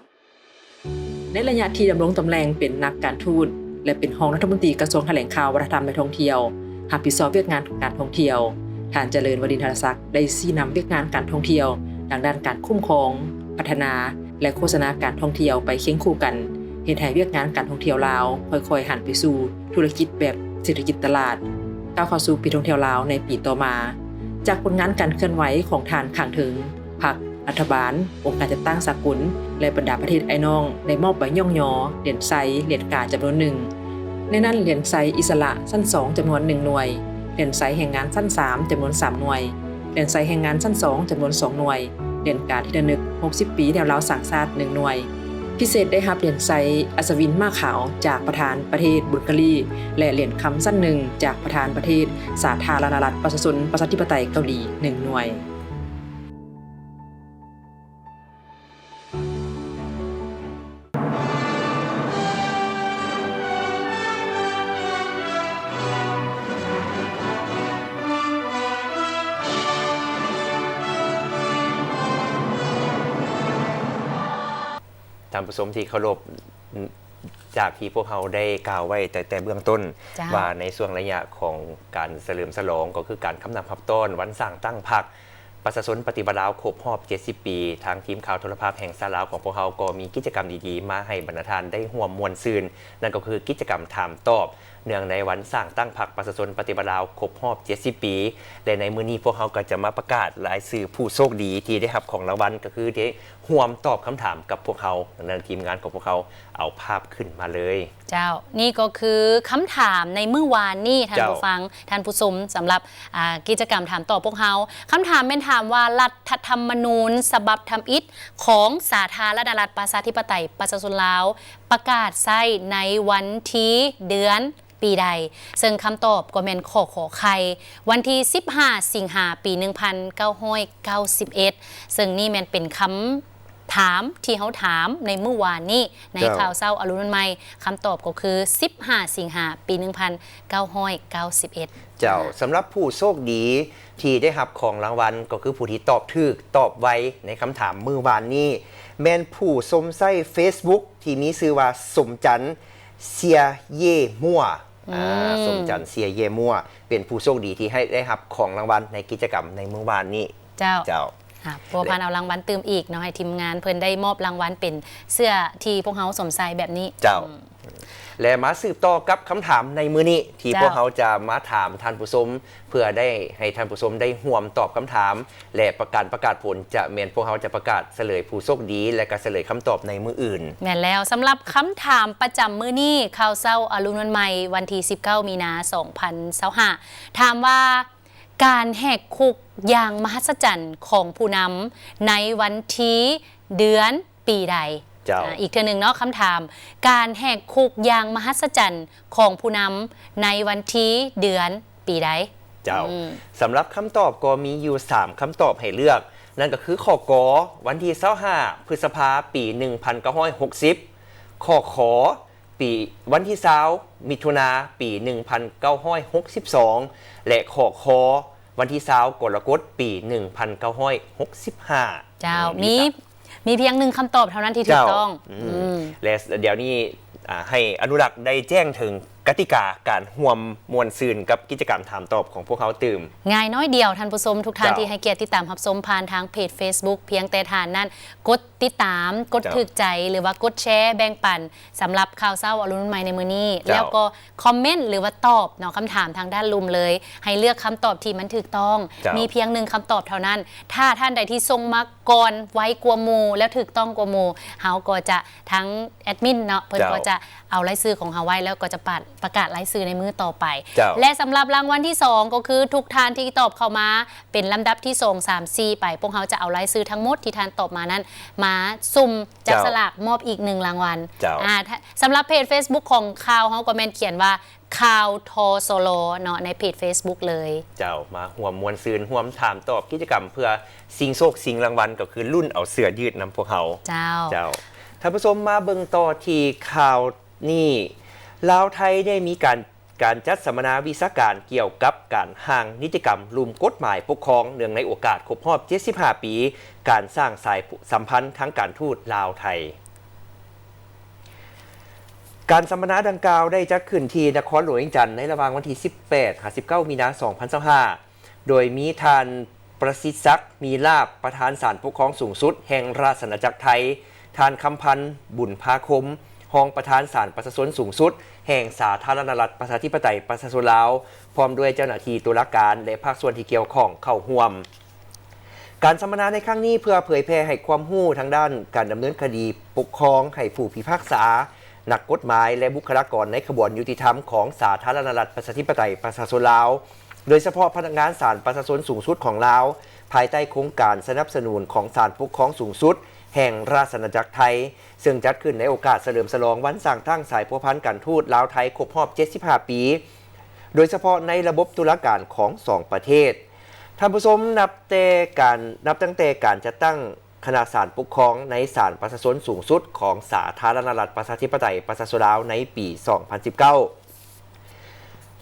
ໃນໄລຍະທີ່ດຳລົງຕຳແໜ່ງເປັນນັກການທູດ ແລະ ເປັນຮອງລັດຖະມົນຕີກະຊວງຖະແຫຼງຂ່າວ, ວັດທະນະທຳ ແລະ ທ່ອງທ່ຽວ, ຮັບຜິດຊອບວຽກງານການທ່ອງທ່ຽວ, ທ່ານ ຈະເລີນ ວະລິນຫະລະສັກ ໄດ້ຊີ້ນຳວຽກງານການທ່ອງທ່ຽວ ທາງດ້ານການຄຸ້ມຄອງ, ພັດທະນາ ແລະ ໂຄສະນາການທ່ອງທ່ຽວໄປຄຽງຄູ່ກັນ, ເຮັດໃຫ້ວຽກງານການທ່ອງທ່ຽວລາວຄ່ອຍໆຫັນໄປສູ່ທຸລະກິດແບບເສດຖະກິດຕະຫຼາດ, ກ້າວເຂົ້າສູ່ປີທ່ອງທ່ຽວລາວໃນປີຕໍ່ມາ. ຈາກຜົນງານການເຄື່ອນໄຫວຂອງທ່ານຂ້າງເທິງ, ພັກ, ລັດຖະບານ, ອົງການຈັດຕັ້ງສາກົນ ແລະ ບັນດາປະເທດອ້າຍນ້ອງ ໄດ້ມອບໃບຍ້ອງຍໍຫຼຽນໄຊ, ຫຼຽນກາ ຈຳນວນໜຶ່ງ, ໃນນັ້ນຫຼຽນໄຊອິດສະຫຼະຊັ້ນສອງ ຈຳນວນໜຶ່ງໜ່ວຍ, ຫຼຽນໄຊແຮງງານຊັ້ນສາມ ຈຳນວນສາມໜ່ວຍ, ຫຼຽນໄຊແຮງງານຊັ້ນສອງ ຈຳນວນສອງໜ່ວຍ, ຫຼຽນກາທີ່ລະນຶກຫົກສິບປີແນວລາວສ້າງຊາດໜຶ່ງໜ່ວຍ. ພິເສດໄດ້ຮັບຫຼຽນໄຊອັດສະວິນມ້າຂາວ ຈາກປະທານປະເທດບຸນກາລີ ແລະ ຫຼຽນຄຳຊັ້ນໜຶ່ງ ຈາກປະທານປະເທດສາທາລະນະລັດປະຊາຊົນປະຊາທິປະໄຕເກົາຫຼີໜຶ່ງໜ່ວຍ. ທ່ານຜູ້ຊົມທີ່ເຄົາລົບ, ຈາກທີ່ພວກເຮົາໄດ້ກ່າວໄວ້ແຕ່ ແຕ່ເບື້ອງຕົ້ນ ເຈົ້າ ວ່າໃນຊ່ວງໄລຍະຂອງການສະເຫຼີມສະຫຼອງ ກໍຄືການຄຳນັບຮັບຕ້ອນວັນສ້າງຕັ້ງພັກ ປະຊາຊົນປະຕິວັດລາວຄົບຮອບເຈັດສິບປີ, ທາງທີມຂ່າວໂທລະພາບແຫ່ງຊາດລາວຂອງພວກເຮົາກໍມີກິດຈະກຳດີໆມາໃຫ້ບັນດາທ່ານໄດ້ຮ່ວມມ່ວນຊື່ນ, ນັ້ນກໍຄືກິດຈະກຳຖາມຕອບ ເນື່ອງໃນວັນສ້າງຕັ້ງພັກປະຊາຊົນປະຕິວັດລາວຄົບຮອບເຈັດສິບປີ ແລະ ໃນມື້ນີ້ພວກເຮົາກໍຈະມາປະກາດລາຍຊື່ຜູ້ໂຊກດີທີ່ໄດ້ຮັບຂອງລາງວັນ ກໍຄືໄດ້ຮ່ວມຕອບຄຳຖາມກັບພວກເຮົາ. ດັ່ງນັ້ນທີມງານຂອງພວກເຮົາເອົາພາບຂຶ້ນມາເລີຍ. ເຈົ້າ, ນີ້ກໍຄືຄຳຖາມໃນມື້ວານນີ້ ທ່ານ ເຈົ້າ ຜູ້ຟັງ, ທ່ານຜູ້ຊົມ, ສຳລັບ ອ່າ ກິດຈະກຳຖາມຕອບພວກເຮົາ. ຄຳຖາມແມ່ນຖາມວ່າ ລັດຖະທຳມະນູນສະບັບທຳອິດຂອງສາທາລະນະລັດປະຊາທິປະໄຕປະຊາຊົນລາວ ປະກາດໃຊ້ໃນວັນທີ ເດືອນ ປີໃດ, ເຊິ່ງຄຳຕອບກໍແມ່ນ ຂ ຂ ໄຂ່ ວັນທີ ສິບຫ້າ ສິງຫາ ປີ ໜຶ່ງພັນເກົ້າຮ້ອຍເກົ້າສິບເອັດ ເຊິ່ງນີ້ແມ່ນເປັນຄຳຖາມທີ່ເຮົາຖາມໃນມື້ວານນີ້ໃນ ເຈົ້າ ຂ່າວເຊົ້າອະລຸນວັນໃໝ່. ຄຳຕອບກໍຄື ສິບຫ້າ ສິງຫາ ປີ ໜຶ່ງພັນເກົ້າຮ້ອຍເກົ້າສິບເອັດ. ເຈົ້າ, ສຳລັບຜູ້ໂຊກດີທີ່ໄດ້ຮັບຂອງລາງວັນ ກໍຄືຜູ້ທີ່ຕອບຖືກ ຕອບໄວໃນຄຳຖາມມື້ວານນີ້ ແມ່ນຜູ້ຊົມໃຊ້ເຟສບຸກທີ່ມີຊື່ວ່າ ສົມຈັນ ເຊຍເຢມົວ. ອືມ ອ່າ ສົມຈັນ ເຊຍເຢມົວ ເປັນຜູ້ໂຊກດີທີ່ໃຫ້ໄດ້ຮັບຂອງລາງວັນໃນກິດຈະກຳໃນມື້ວານນີ້. ເຈົ້າ ເຈົ້າ ອ່າ ພົວພັນເອົາລາງວັນຕື່ມອີກເນາະ, ໃຫ້ທີມງານເພິ່ນໄດ້ມອບລາງວັນເປັນເສື້ອທີ່ພວກເຮົາສວມໃສ່ແບບນີ້. ເຈົ້າ ອືມ ແລະ ມາສືບຕໍ່ກັບຄຳຖາມໃນມື້ນີ້ ທີ່ ເຈົ້າ ພວກເຮົາຈະມາຖາມທ່ານຜູ້ຊົມ ເພື່ອໄດ້ໃຫ້ທ່ານຜູ້ຊົມໄດ້ຮ່ວມຕອບຄຳຖາມ ແລະ ປະກາດ ປະກາດຜົນ ຈະແມ່ນພວກເຮົາຈະປະກາດສະເຫຼີຍຜູ້ໂຊກດີ ແລະ ກະສະເຫຼີຍຄຳຕອບໃນມື້ອື່ນ. ແມ່ນແລ້ວ, ສຳລັບຄຳຖາມປະຈຳມື້ນີ້ ຂ່າວເຊົ້າອະລຸນວັນໃໝ່ ວັນທີ ສິບເກົ້າ ມີນາ ສອງພັນຊາວຫ້າ ຖາມວ່າ ການແຫກຄຸກຢ່າງມະຫັດສະຈັນຂອງຜູ້ນຳໃນວັນທີ ເດືອນ ປີໃດ? ເຈົ້າ ອາ ອີກເທື່ອໜຶ່ງເນາະ ຄຳຖາມ ການແຫກຄຸກຢ່າງມະຫັດສະຈັນຂອງຜູ້ນຳໃນວັນທີ ເດືອນ ປີໃດ? ເຈົ້າ ອືມ ສຳລັບຄຳຕອບກໍມີຢູ່ສາມຄຳຕອບໃຫ້ເລືອກ, ນັ້ນກໍຄື ຂໍ້ ກ ວັນທີ ຊາວຫ້າ ພຶດສະພາ ປີ ໜຶ່ງພັນເກົ້າຮ້ອຍຫົກສິບ, ຂໍ້ ຂ ປີ ວັນທີ ຊາວ ມິຖຸນາ ປີ ໜຶ່ງພັນເກົ້າຮ້ອຍຫົກສິບສອງ ແລະ ຂໍ້ ຄ ວັນທີ ຊາວ ກໍລະກົດ ປີ ໜຶ່ງພັນເກົ້າຮ້ອຍຫົກສິບຫ້າ. ເຈົ້າ ອືມ ມີ ມີພຽງໜຶ່ງຄຳຕອບເທົ່ານັ້ນທີ່ຖືກຕ້ອງ. ເຈົ້າ ອືມ ອືມ ແລະ ດຽວນີ້ ອາ ໃຫ້ອະນຸລັກໄດ້ແຈ້ງເຖິງກະຕິກາການຮ່ວມມ່ວນຊື່ນກັບກິດຈະກຳຖາມຕອບຂອງພວກເຮົາຕື່ມ. ງ່າຍນ້ອຍດຽວ ທ່ານຜູ້ຊົມທຸກທ່ານ ເຈົ້າ ທີ່ໃຫ້ກຽດຕິດຕາມຮັບຊົມຜ່ານທາງເພຈເຟສບຸກ, ພຽງແຕ່ທ່ານນັ້ນກົດຕິດຕາມ, ກົດ ເຈົ້າ ຖືກໃຈ ຫຼືວ່າກົດແຊແບ່ງປັນ ສຳລັບຂ່າວເຊົ້າອະລຸນໃໝ່ໃນມື້ນີ້ ເຈົ້າ ແລ້ວກໍຄອມເມັນ ຫຼືວ່າຕອບເນາະ ຄຳຖາມທາງດ້ານລຸ່ມເລີຍ, ໃຫ້ເລືອກຄຳຕອບທີ່ມັນຖືກຕ້ອງ. ເຈົ້າ ມີພຽງໜຶ່ງຄຳຕອບເທົ່ານັ້ນ. ຖ້າທ່ານໃດທີ່ສົ່ງມາກ່ອນ ໄວກວ່າໝູ່ ແລ້ວຖືກຕ້ອງກວ່າໝູ່, ເຮົາກໍຈະ ທາງແອດມິນເນາະ ເພິ່ນ ເຈົ້າ ກໍຈະເອົາລາຍຊື່ຂອງເຮົາໄວ້ ແລ້ວກໍຈະປະ ປະກາດລາຍຊື່ໃນມື້ຕໍ່ໄປ. ເຈົ້າ ແລະ ສຳລັບລາງວັນທີສອງ ກໍຄືທຸກທ່ານທີ່ຕອບເຂົ້າມາເປັນລຳດັບທີສອງ ສາມ ສີ່ ໄປ, ພວກເຮົາຈະເອົາລາຍຊື່ທັງໝົດທີ່ທ່ານຕອບມານັ້ນ ມາສຸ່ມຈັບ ເຈົ້າ ສະຫຼາກມອບອີກໜຶ່ງລາງວັນ. ເຈົ້າ ອາ ສຳລັບເພຈເຟສບຸກຂອງຂ່າວ ເຮົາກໍແມ່ນຂຽນວ່າ ຂ່າວ ທສລ ເນາະ ໃນເພຈເຟສບຸກເລີຍ. ເຈົ້າ ມາຮ່ວມມ່ວນຊື່ນ ຮ່ວມຖາມຕອບກິດຈະກຳເພື່ອຊິງໂຊກຊິງລາງວັນ ກໍຄືລຸ້ນເອົາເສື້ອຢືດນຳພວກເຮົາ. ເຈົ້າ ເຈົ້າ ທ່ານຜູ້ຊົມ ມາເບິ່ງຕໍ່ທີ່ຂ່າວນີ້. ລາວໄທໄດ້ມີການ ການຈັດສຳມະນາວິຊາການກ່ຽວກັບການຮ່າງນິຕິກຳລຸ່ມກົດໝາຍປົກຄອງ ເນື່ອງໃນໂອກາດຄົບຮອບເຈັດສິບຫ້າປີ ການສ້າງສາຍສຳພັນທາງການທູດລາວໄທ. ການສຳມະນາດັ່ງກ່າວໄດ້ຈັດຂຶ້ນທີ່ນະຄອນຫຼວງວຽງຈັນ ໃນລະຫວ່າງວັນທີ ສິບແປດ ຫາ ສິບເກົ້າ ມີນາ ສອງພັນຊາວຫ້າ ໂດຍມີທ່ານ ປະສິດສັກ ມີລາບ ປະທານສານປົກຄອງສູງສຸດແຫ່ງລາຊະອານາຈັກໄທ, ທ່ານ ຄຳພັນ ບຸນພາຄົມ ຮອງປະທານສານປະຊາຊົນສູງສຸດແຫ່ງສາທາລະນະລັດ ປະຊາທິປະໄຕ ປະຊາຊົນລາວ ພ້ອມດ້ວຍເຈົ້າໜ້າທີ່ຕຸລາການ ແລະ ພາກສ່ວນທີ່ກ່ຽວຂ້ອງເຂົ້າຮ່ວມ. ການສຳມະນາໃນຄັ້ງນີ້ເພື່ອເຜີຍແຜ່ໃຫ້ຄວາມຮູ້ທາງດ້ານການດຳເນີນຄະດີປົກຄອງໃຫ້ຜູ້ພິພາກສາ, ນັກກົດໝາຍ ແລະ ບຸກຄະລາກອນໃນຂະບວນຍຸຕິທຳຂອງສາທາລະນະລັດ ປະຊາທິປະໄຕ ປະຊາຊົນລາວ, ໂດຍສະເພາະພະນັກງານສານປະຊາຊົນສູງສຸດຂອງລາວ, ພາຍໃຕ້ໂຄງການສະໜັບສະໜູນຂອງສານປົກຄອງສູງສຸດແຫ່ງລາຊະອານາຈັກໄທ, ເຊິ່ງຈັດຂຶ້ນໃນໂອກາດສະເຫຼີມສະຫຼອງວັນສ້າງຕັ້ງສາຍພົວພັນການທູດລາວ-ໄທຄົບຮອບເຈັດສິບຫ້າປີ, ໂດຍສະເພາະໃນລະບົບຕຸລາການຂອງສອງປະເທດ. ທ່ານຜູ້ຊົມ, ນັບແຕ່ການ, ນັບຕັ້ງແຕ່ການຈັດຕັ້ງຄະນະສານປົກຄອງໃນສານປະຊາຊົນສູງສຸດຂອງສາທາລະນະລັດ ປະຊາທິປະໄຕ ປະຊາຊົນລາວໃນປີສອງພັນສິບເກົ້າ,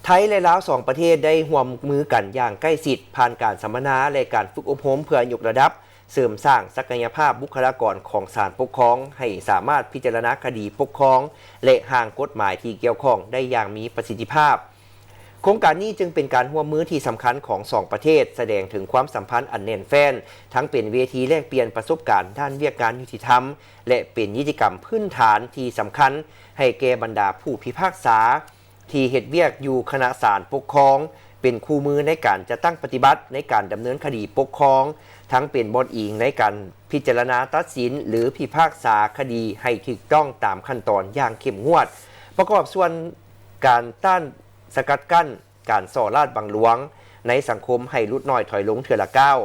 ໄທ ແລະ ລາວ ສອງປະເທດໄດ້ຮ່ວມມືກັນຢ່າງໃກ້ຊິດ ຜ່ານການສຳມະນາ ແລະ ການຝຶກອົບຮົມເພື່ອຍົກລະດັບ ເສີມສ້າງສັກກະຍະພາບບຸກຄະລາກອນຂອງສານປົກຄອງໃຫ້ສາມາດພິຈາລະນາຄະດີປົກຄອງ ແລະ ຮ່າງກົດໝາຍທີ່ກ່ຽວຂ້ອງໄດ້ຢ່າງມີປະສິດທິພາບ. ໂຄງການນີ້ຈຶ່ງເປັນການຮ່ວມມືທີ່ສຳຄັນຂອງສອງປະເທດ, ສະແດງເຖິງຄວາມສຳພັນອັນແໜ້ນແຟ້ນ, ທັງເປັນເວທີແລກປ່ຽນປະສົບການດ້ານວຽກງານຍຸຕິທຳ ແລະ ເປັນນິຕິກຳພື້ນຖານທີ່ສຳຄັນໃຫ້ແກ່ບັນດາຜູ້ພິພາກສາທີ່ເຮັດວຽກຢູ່ຄະນະສານປົກຄອງ, ເປັນຄູ່ມືໃນການຈັດຕັ້ງປະຕິບັດໃນການດຳເນີນຄະດີປົກຄອງ, ທັງເປັນບ່ອນອີງໃນການພິຈາລະນາຕັດສິນ ຫຼື ພິພາກສາຄະດີໃຫ້ຖືກຕ້ອງຕາມຂັ້ນຕອນຢ່າງເຂັ້ມງວດ, ປະກອບສ່ວນການຕ້ານ ສະກັດກັ້ນການສໍ້ລາດບັງຫຼວງໃນສັງຄົມໃຫ້ຫຼຸດນ້ອຍຖອຍລົງເທື່ອລະກ້າວ,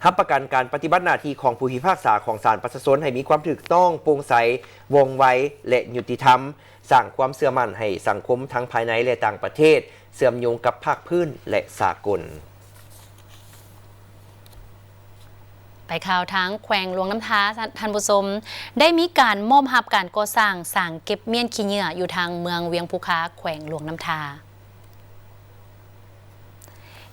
ຮັບປະກັນການປະຕິບັດໜ້າທີ່ຂອງຜູ້ພິພາກສາຂອງສານປະຊາຊົນໃຫ້ມີຄວາມຖືກຕ້ອງ, ໂປ່ງໃສ, ວ່ອງໄວ ແລະ ຍຸຕິທຳ, ສ້າງຄວາມເຊື່ອໝັ້ນໃຫ້ສັງຄົມທັງພາຍໃນ ແລະ ຕ່າງປະເທດ, ເຊື່ອມໂຍງກັບພາກພື້ນ ແລະ ສາກົນ. ໄປຂ່າວທາງແຂວງຫຼວງນ້ຳທາ, ທ່ານ ທ່ານຜູ້ຊົມ, ໄດ້ມີການມອບຮັບການກໍ່ສ້າງສາງເກັບມ້ຽນຂີ້ເຫຍື້ອຢູ່ທາງເມືອງວຽງພູຄາ ແຂວງຫຼວງນ້ຳທາ.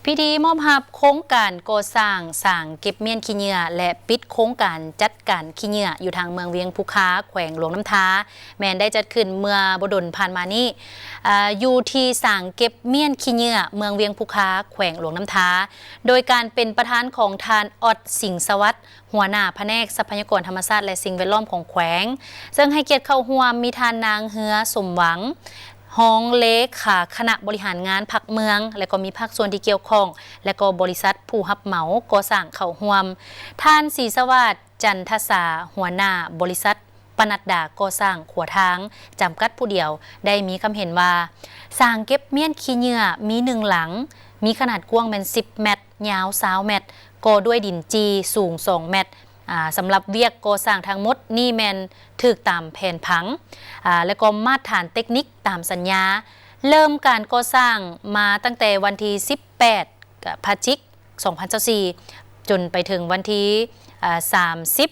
ພິທີມອບຮັບໂຄງການກໍ່ສ້າງສາງເກັບມ້ຽນຂີ້ເຫຍື້ອ ແລະ ປິດໂຄງການຈັດການຂີ້ເຫຍື້ອຢູ່ທາງເມືອງວຽງພູຄາ ແຂວງຫຼວງນ້ຳທາ ແມ່ນໄດ້ຈັດຂຶ້ນເມື່ອບໍ່ດົນຜ່ານມານີ້, ອາ, ຢູ່ທີ່ສາງເກັບມ້ຽນຂີ້ເຫຍື້ອເມືອງວຽງພູຄາ ແຂວງຫຼວງນ້ຳທາ, ໂດຍການເປັນປະທານຂອງທ່ານ ອອດ ສິງສະຫວັດ, ຫົວໜ້າພະແນກຊັບພະຍາກອນທຳມະຊາດ ແລະ ສິ່ງແວດລ້ອມຂອງແຂວງ, ເຊິ່ງໃຫ້ກຽດເຂົ້າຮ່ວມມີທ່ານນາງ ເຮືອ ສົມຫວັງ, ຮອງເລຂາຄະນະບໍລິຫານງານພັກເມືອງ ແລະ ກໍມີພາກສ່ວນທີ່ກ່ຽວຂ້ອງ ແລະ ກໍບໍລິສັດຜູ້ຮັບເໝົາກໍ່ສ້າງເຂົ້າຮ່ວມ, ທ່ານ ສີສະຫວາດ ຈັນທະສາ, ຫົວໜ້າບໍລິສັດ ປະນັດດາກໍ່ສ້າງຂົວທາງ ຈຳກັດຜູ້ດຽວ ໄດ້ມີຄຳເຫັນວ່າ ສາງເກັບມ້ຽນຂີ້ເຫຍື້ອມີໜຶ່ງຫຼັງ, ມີຂະໜາດກວ້າງແມ່ນສິບແມັດ, ຍາວຊາວແມັດ, ກໍ່ດ້ວຍດິນຈີ່ ສູງສອງແມັດ. ອາ, ສຳລັບວຽກກໍ່ສ້າງທັງໝົດນີ້ແມ່ນຖືກຕາມແຜນຜັງ, ອາ, ແລະ ກໍມາດຖານເຕັກນິກຕາມສັນຍາ. ເລີ່ມການກໍ່ສ້າງມາຕັ້ງແຕ່ວັນທີສິບແປດ ພະຈິກ ສອງພັນຊາວສີ່ ຈົນໄປເຖິງວັນທີ ອາ, ສາມສິບ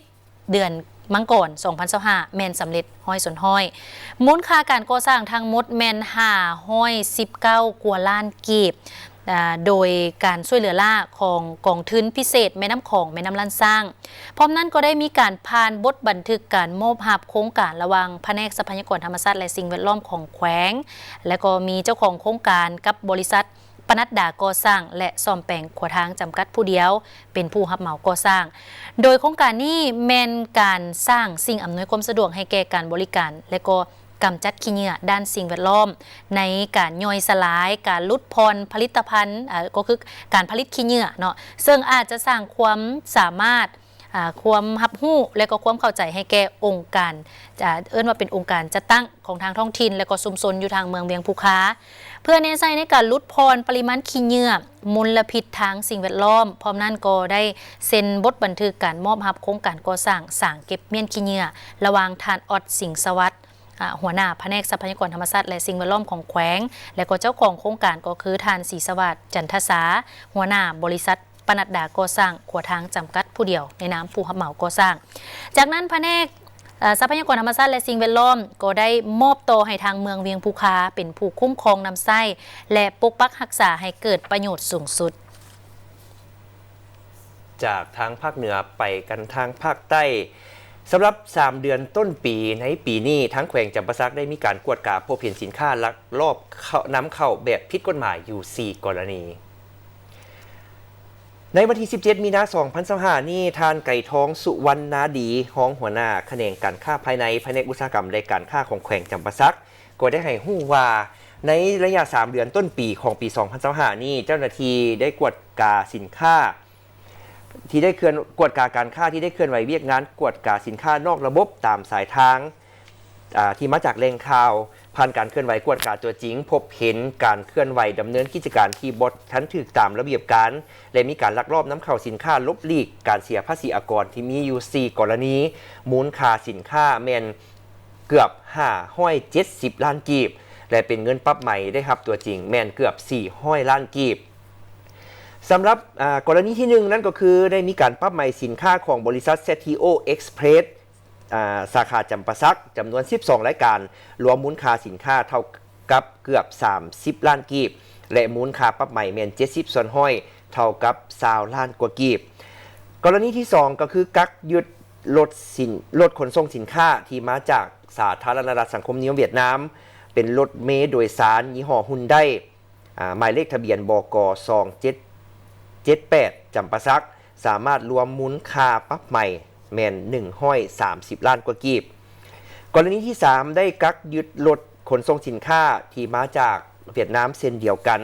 ເດືອນມັງກອນ ສອງພັນຊາວຫ້າ ແມ່ນສຳເລັດຮ້ອຍສ່ວນຮ້ອຍ. ມູນຄ່າການກໍ່ສ້າງທັງໝົດແມ່ນຫ້າຮ້ອຍສິບເກົ້າກວ່າລ້ານກີບ, ອາ, ໂດຍການຊ່ວຍເຫຼືອລ້າຂອງກອງທຶນພິເສດແມ່ນ້ຳຂອງ ແມ່ນ້ຳລ້ານຊ້າງ. ພ້ອມນັ້ນກໍໄດ້ມີການຜ່ານບົດບັນທຶກການມອບຮັບໂຄງການລະຫວ່າງພະແນກຊັບພະຍາກອນທຳມະຊາດ ແລະ ສິ່ງແວດລ້ອມຂອງແຂວງ ແລະ ກໍມີເຈົ້າຂອງໂຄງການກັບບໍລິສັດ ປະນັດດາກໍ່ສ້າງ ແລະ ສ້ອມແປງຂົວທາງ ຈຳກັດຜູ້ດຽວ ເປັນຜູ້ຮັບເໝົາກໍ່ສ້າງ. ໂດຍໂຄງການນີ້ແມ່ນການສ້າງສິ່ງອຳນວຍຄວາມສະດວກໃຫ້ແກ່ການບໍລິການ ແລະ ກໍກຳຈັດຂີ້ເຫຍື້ອດ້ານສິ່ງແວດລ້ອມ ໃນການຍ່ອຍສະຫຼາຍ, ການຫຼຸດຜ່ອນຜະລິດຕະພັນ, ເອີ, ກໍຄືການຜະລິດຂີ້ເຫຍື້ອເນາະ, ເຊິ່ງອາດຈະສ້າງຄວາມສາມາດ, ອາ, ຄວາມຮັບຮູ້ ແລະ ກໍຄວາມເຂົ້າໃຈໃຫ້ແກ່ອົງການ, ຈະເອີ້ນວ່າເປັນອົງການຈັດຕັ້ງ ຂອງທາງທ້ອງຖິ່ນ ແລະ ກໍຊຸມຊົນຢູ່ທາງເມືອງວຽງພູຄາ ເພື່ອແນໃສ່ໃນການຫຼຸດຜ່ອນປະລິມານຂີ້ເຫຍື້ອ, ມົນລະພິດທາງສິ່ງແວດລ້ອມ. ພ້ອມນັ້ນກໍໄດ້ເຊັນບົດບັນທຶກການມອບຮັບໂຄງການກໍ່ສ້າງສາງເກັບມ້ຽນຂີ້ເຫຍື້ອ ລະຫວ່າງທ່ານ ອອດ ສິງສະຫວັດ, ອາ, ຫົວໜ້າພະແນກຊັບພະຍາກອນທຳມະຊາດ ແລະ ສິ່ງແວດລ້ອມຂອງແຂວງ ແລະ ກໍເຈົ້າຂອງໂຄງການກໍຄືທ່ານ ສີສະຫວາດ ຈັນທະສາ, ຫົວໜ້າບໍລິສັດ ປະນັດດາກໍ່ສ້າງຂົວທາງຈຳກັດຜູ້ດຽວ ໃນນາມຜູ້ຮັບເໝົາກໍ່ສ້າງ. ຈາກນັ້ນ ພະແນກ, ເອີ, ຊັບພະຍາກອນທຳມະຊາດ ແລະ ສິ່ງແວດລ້ອມ ກໍໄດ້ມອບຕໍ່ໃຫ້ທາງເມືອງວຽງພູຄາ ເປັນຜູ້ຄຸ້ມຄອງນຳໃຊ້ ແລະ ປົກປັກຮັກສາໃຫ້ເກີດປະໂຫຍດສູງສຸດ. ຈາກທາງພາກເໜືອໄປກັນທາງພາກໃຕ້. ສຳລັບສາມເດືອນຕົ້ນປີ ໃນປີນີ້, ທາງແຂວງຈຳປາສັກໄດ້ມີການກວດກາພົບເຫັນສິນຄ້າລັກລອບເຂົ້າ, ນຳເຂົ້າແບບຜິດກົດໝາຍຢູ່ສີ່ກໍລະນີ. ໃນວັນທີສິບເຈັດ ມີນາ ສອງພັນຊາວຫ້ານີ້, ທ່ານ ໄກທອງ ສຸວັນນາດີ, ຮອງຫົວໜ້າຂະແໜງການຄ້າພາຍໃນ ພະແນກອຸດສາຫະກຳ ແລະ ການຄ້າຂອງແຂວງຈຳປາສັກ, ກໍໄດ້ໃຫ້ຮູ້ວ່າ ໃນໄລຍະສາມເດືອນຕົ້ນປີຂອງປີສອງພັນຊາວຫ້ານີ້, ເຈົ້າໜ້າທີ່ໄດ້ກວດກາສິນຄ້າ ທີ່ໄດ້ເຄື່ອນ, ກວດກາການຄ້າທີ່ໄດ້ເຄື່ອນໄຫວວຽກງານກວດກາສິນຄ້ານອກລະບົບຕາມສາຍທາງ, ອາ, ທີ່ມາຈາກແຫຼ່ງຂ່າວ, ຜ່ານການເຄື່ອນໄຫວກວດກາຕົວຈິງ, ພົບເຫັນການເຄື່ອນໄຫວດຳເນີນກິດຈະການທີ່ບໍ່ທັນຖືກຕາມລະບຽບການ ແລະ ມີການລັກລອບນຳເຂົ້າສິນຄ້າຫຼົບຫຼີກການເສຍພາສີອາກອນທີ່ມີຢູ່ສີ່ກໍລະນີ, ມູນຄ່າສິນຄ້າແມ່ນເກືອບຫ້າຮ້ອຍເຈັດສິບລ້ານກີບ ແລະ ເປັນເງິນປັບໃໝໄດ້ຮັບຕົວຈິງແມ່ນເກືອບສີ່ຮ້ອຍລ້ານກີບ. ສຳລັບ, ອາ, ກໍລະນີທີໜຶ່ງນັ້ນກໍຄືໄດ້ມີການປັບໃໝສິນຄ້າຂອງບໍລິສັດ ແຊັດທີໂອ ເອັກສະເພຣສ ອາ, ສາຂາຈຳປາສັກ ຈຳນວນສິບສອງລາຍການ, ລວມມູນຄ່າສິນຄ້າເທົ່າກັບເກືອບສາມສິບລ້ານກີບ ແລະ ມູນຄ່າປັບໃໝແມ່ນເຈັດສິບສ່ວນຮ້ອຍ ເທົ່າກັບຊາວລ້ານກວ່າກີບ. ກໍລະນີທີສອງກໍຄືກັກຍຶດລົດສິນ, ລົດຂົນສົ່ງສິນຄ້າທີ່ມາຈາກສາທາລະນະລັດສັງຄົມນິຍົມຫວຽດນາມ, ເປັນລົດເມໂດຍສານຍີ່ຫໍ້ຮຸນໄດ ອາ ໝາຍເລກທະບຽນ ບກ ສອງເຈັດເຈັດແປດ ຈຳປາສັກ ສາມາດລວມມູນຄ່າປັບໃໝແມ່ນ ໜຶ່ງຮ້ອຍສາມສິບລ້ານກວ່າກີບ. ກໍລະນີທີສາມ ໄດ້ກັກຍຶດລົດຂົນສົ່ງສິນຄ້າທີ່ມາຈາກຫວຽດນາມເຊັ່ນດຽວກັນ,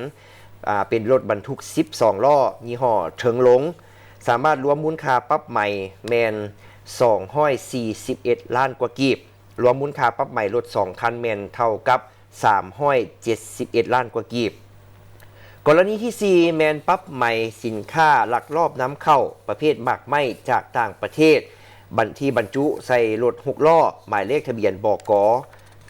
ອາ ເປັນລົດບັນທຸກສິບສອງລໍ້ ຍີ່ຫໍ້ເທິງລົງ, ສາມາດລວມມູນຄ່າປັບໃໝແມ່ນ ສອງຮ້ອຍສີ່ສິບເອັດລ້ານກວ່າກີບ. ລວມມູນຄ່າປັບໃໝລົດສອງຄັນແມ່ນເທົ່າກັບ ສາມຮ້ອຍເຈັດສິບເອັດລ້ານກວ່າກີບ. ກໍລະນີທີສີ່ ແມ່ນປັບໃໝສິນຄ້າລັກລອບນຳເຂົ້າປະເພດໝາກໄມ້ຈາກຕ່າງປະເທດ ບັນ ທີ່ບັນຈຸໃສ່ລົດຫົກລໍ້ ໝາຍເລກທະບຽນ ບກ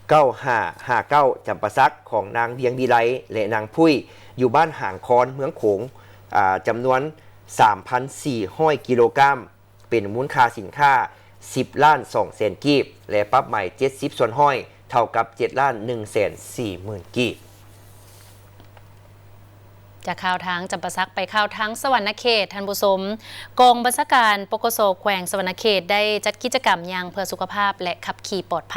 ເກົ້າຫ້າຫ້າເກົ້າ ຈຳປາສັກ ຂອງນາງ ວຽງວິໄລ ແລະ ນາງ ພຸ້ຍ ຢູ່ບ້ານຫາງຄອນ ເມືອງໂຂງ ອາ ຈຳນວນ ສາມພັນສີ່ຮ້ອຍກິໂລກຣາມ. ເປັນມູນຄ່າສິນຄ້າ ສິບລ້ານສອງແສນກີບ ແລະ ປັບໃໝເຈັດສິບສ່ວນຮ້ອຍ ເທົ່າກັບ ເຈັດລ້ານໜຶ່ງແສນສີ່ໝື່ນກີບ. ຈາກຂ່າວທາງຈຳປາສັກ ໄປຂ່າວທາງສະຫວັນນະເຂດ, ທ່ານຜູ້ຊົມ, ກອງບັນຊາການ ປກສ ແຂວງສະຫວັນນະເຂດ ໄດ້ຈັດກິດຈະກຳຍ່າງເພື່ອສຸຂະພາບ ແລະ ຂັບຂີ່ປອດໄພ.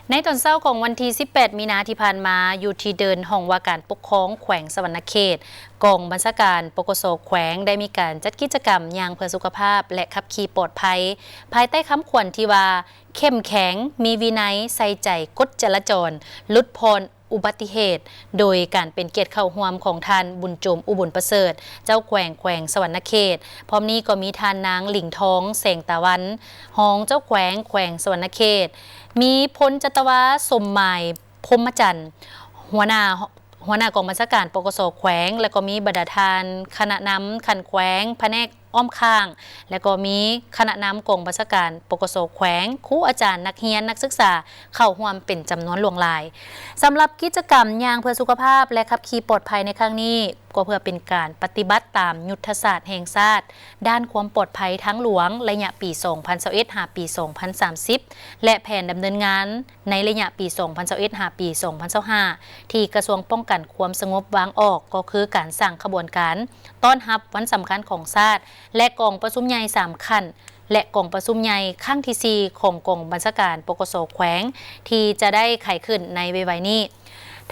ໃນຕອນເຊົ້າຂອງວັນທີສິບແປດ ມີນາທີ່ຜ່ານມາ, ຢູ່ທີ່ເດີ່ນຫ້ອງວ່າການປົກຄອງແຂວງສະຫວັນນະເຂດ, ກອງບັນຊາການ ປກສ ແຂວງ ໄດ້ມີການຈັດກິດຈະກຳຍ່າງເພື່ອສຸຂະພາບ ແລະ ຂັບຂີ່ປອດໄພ, ພາຍໃຕ້ຄຳຂວັນທີ່ວ່າ ເຂັ້ມແຂງ, ມີວິໄນ, ໃສ່ໃຈກົດຈະລາຈອນ, ຫຼຸດຜ່ອນ ອຸບັດຕິເຫດ, ໂດຍການເປັນກຽດເຂົ້າຮ່ວມຂອງທ່ານ ບຸນໂຈມ ອຸບົນປະເສີດ ເຈົ້າແຂວງແຂວງສະຫວັນນະເຂດ. ພ້ອມນີ້ກໍມີທ່ານນາງ ລິງທອງ ແສງຕາວັນ ຮອງເຈົ້າແຂວງແຂວງສະຫວັນນະເຂດ, ມີພົນຈັດຕະວາ ສົມໝາຍ ພົມມະຈັນ ຫົວໜ້າ ຫົວໜ້າກອງບັນຊາການ ປກສ ແຂວງ ແລະ ກໍມີບັນດາທ່ານຄະນະນຳຂັ້ນແຂວງ, ພະແນກ ອ້ອມຂ້າງ ແລະ ກໍມີຄະນະນຳກອງບັນຊາການ ປກສ ແຂວງ, ຄູອາຈານ, ນັກຮຽນ, ນັກສຶກສາ ເຂົ້າຮ່ວມເປັນຈຳນວນຫຼວງຫຼາຍ. ສຳລັບກິດຈະກຳຍ່າງເພື່ອສຸຂະພາບ ແລະ ຂັບຂີ່ປອດໄພໃນຄັ້ງນີ້ ກໍເພື່ອເປັນການປະຕິບັດຕາມຍຸດທະສາດແຫ່ງຊາດດ້ານຄວາມປອດໄພທາງຫຼວງ ໄລຍະປີສອງພັນຊາວເອັດ ຫາ ປີສອງພັນສາມສິບ ແລະ ແຜນດຳເນີນງານ ໃນໄລຍະປີສອງພັນຊາວເອັດ ຫາ ປີສອງພັນຊາວຫ້າ ທີ່ກະຊວງປ້ອງກັນຄວາມສະຫງົບວາງອອກ ກໍຄືການສ້າງຂະບວນການຕ້ອນຮັບວັນສຳຄັນຂອງຊາດ ແລະ ກອງປະຊຸມໃຫຍ່ສາມຂັ້ນ ແລະ ກອງປະຊຸມໃຫຍ່ຄັ້ງທີສີ່ ຂອງກອງບັນຊາການ ປກສ ແຂວງ ທີ່ຈະໄດ້ໄຂຂຶ້ນໃນໄວໆນີ້.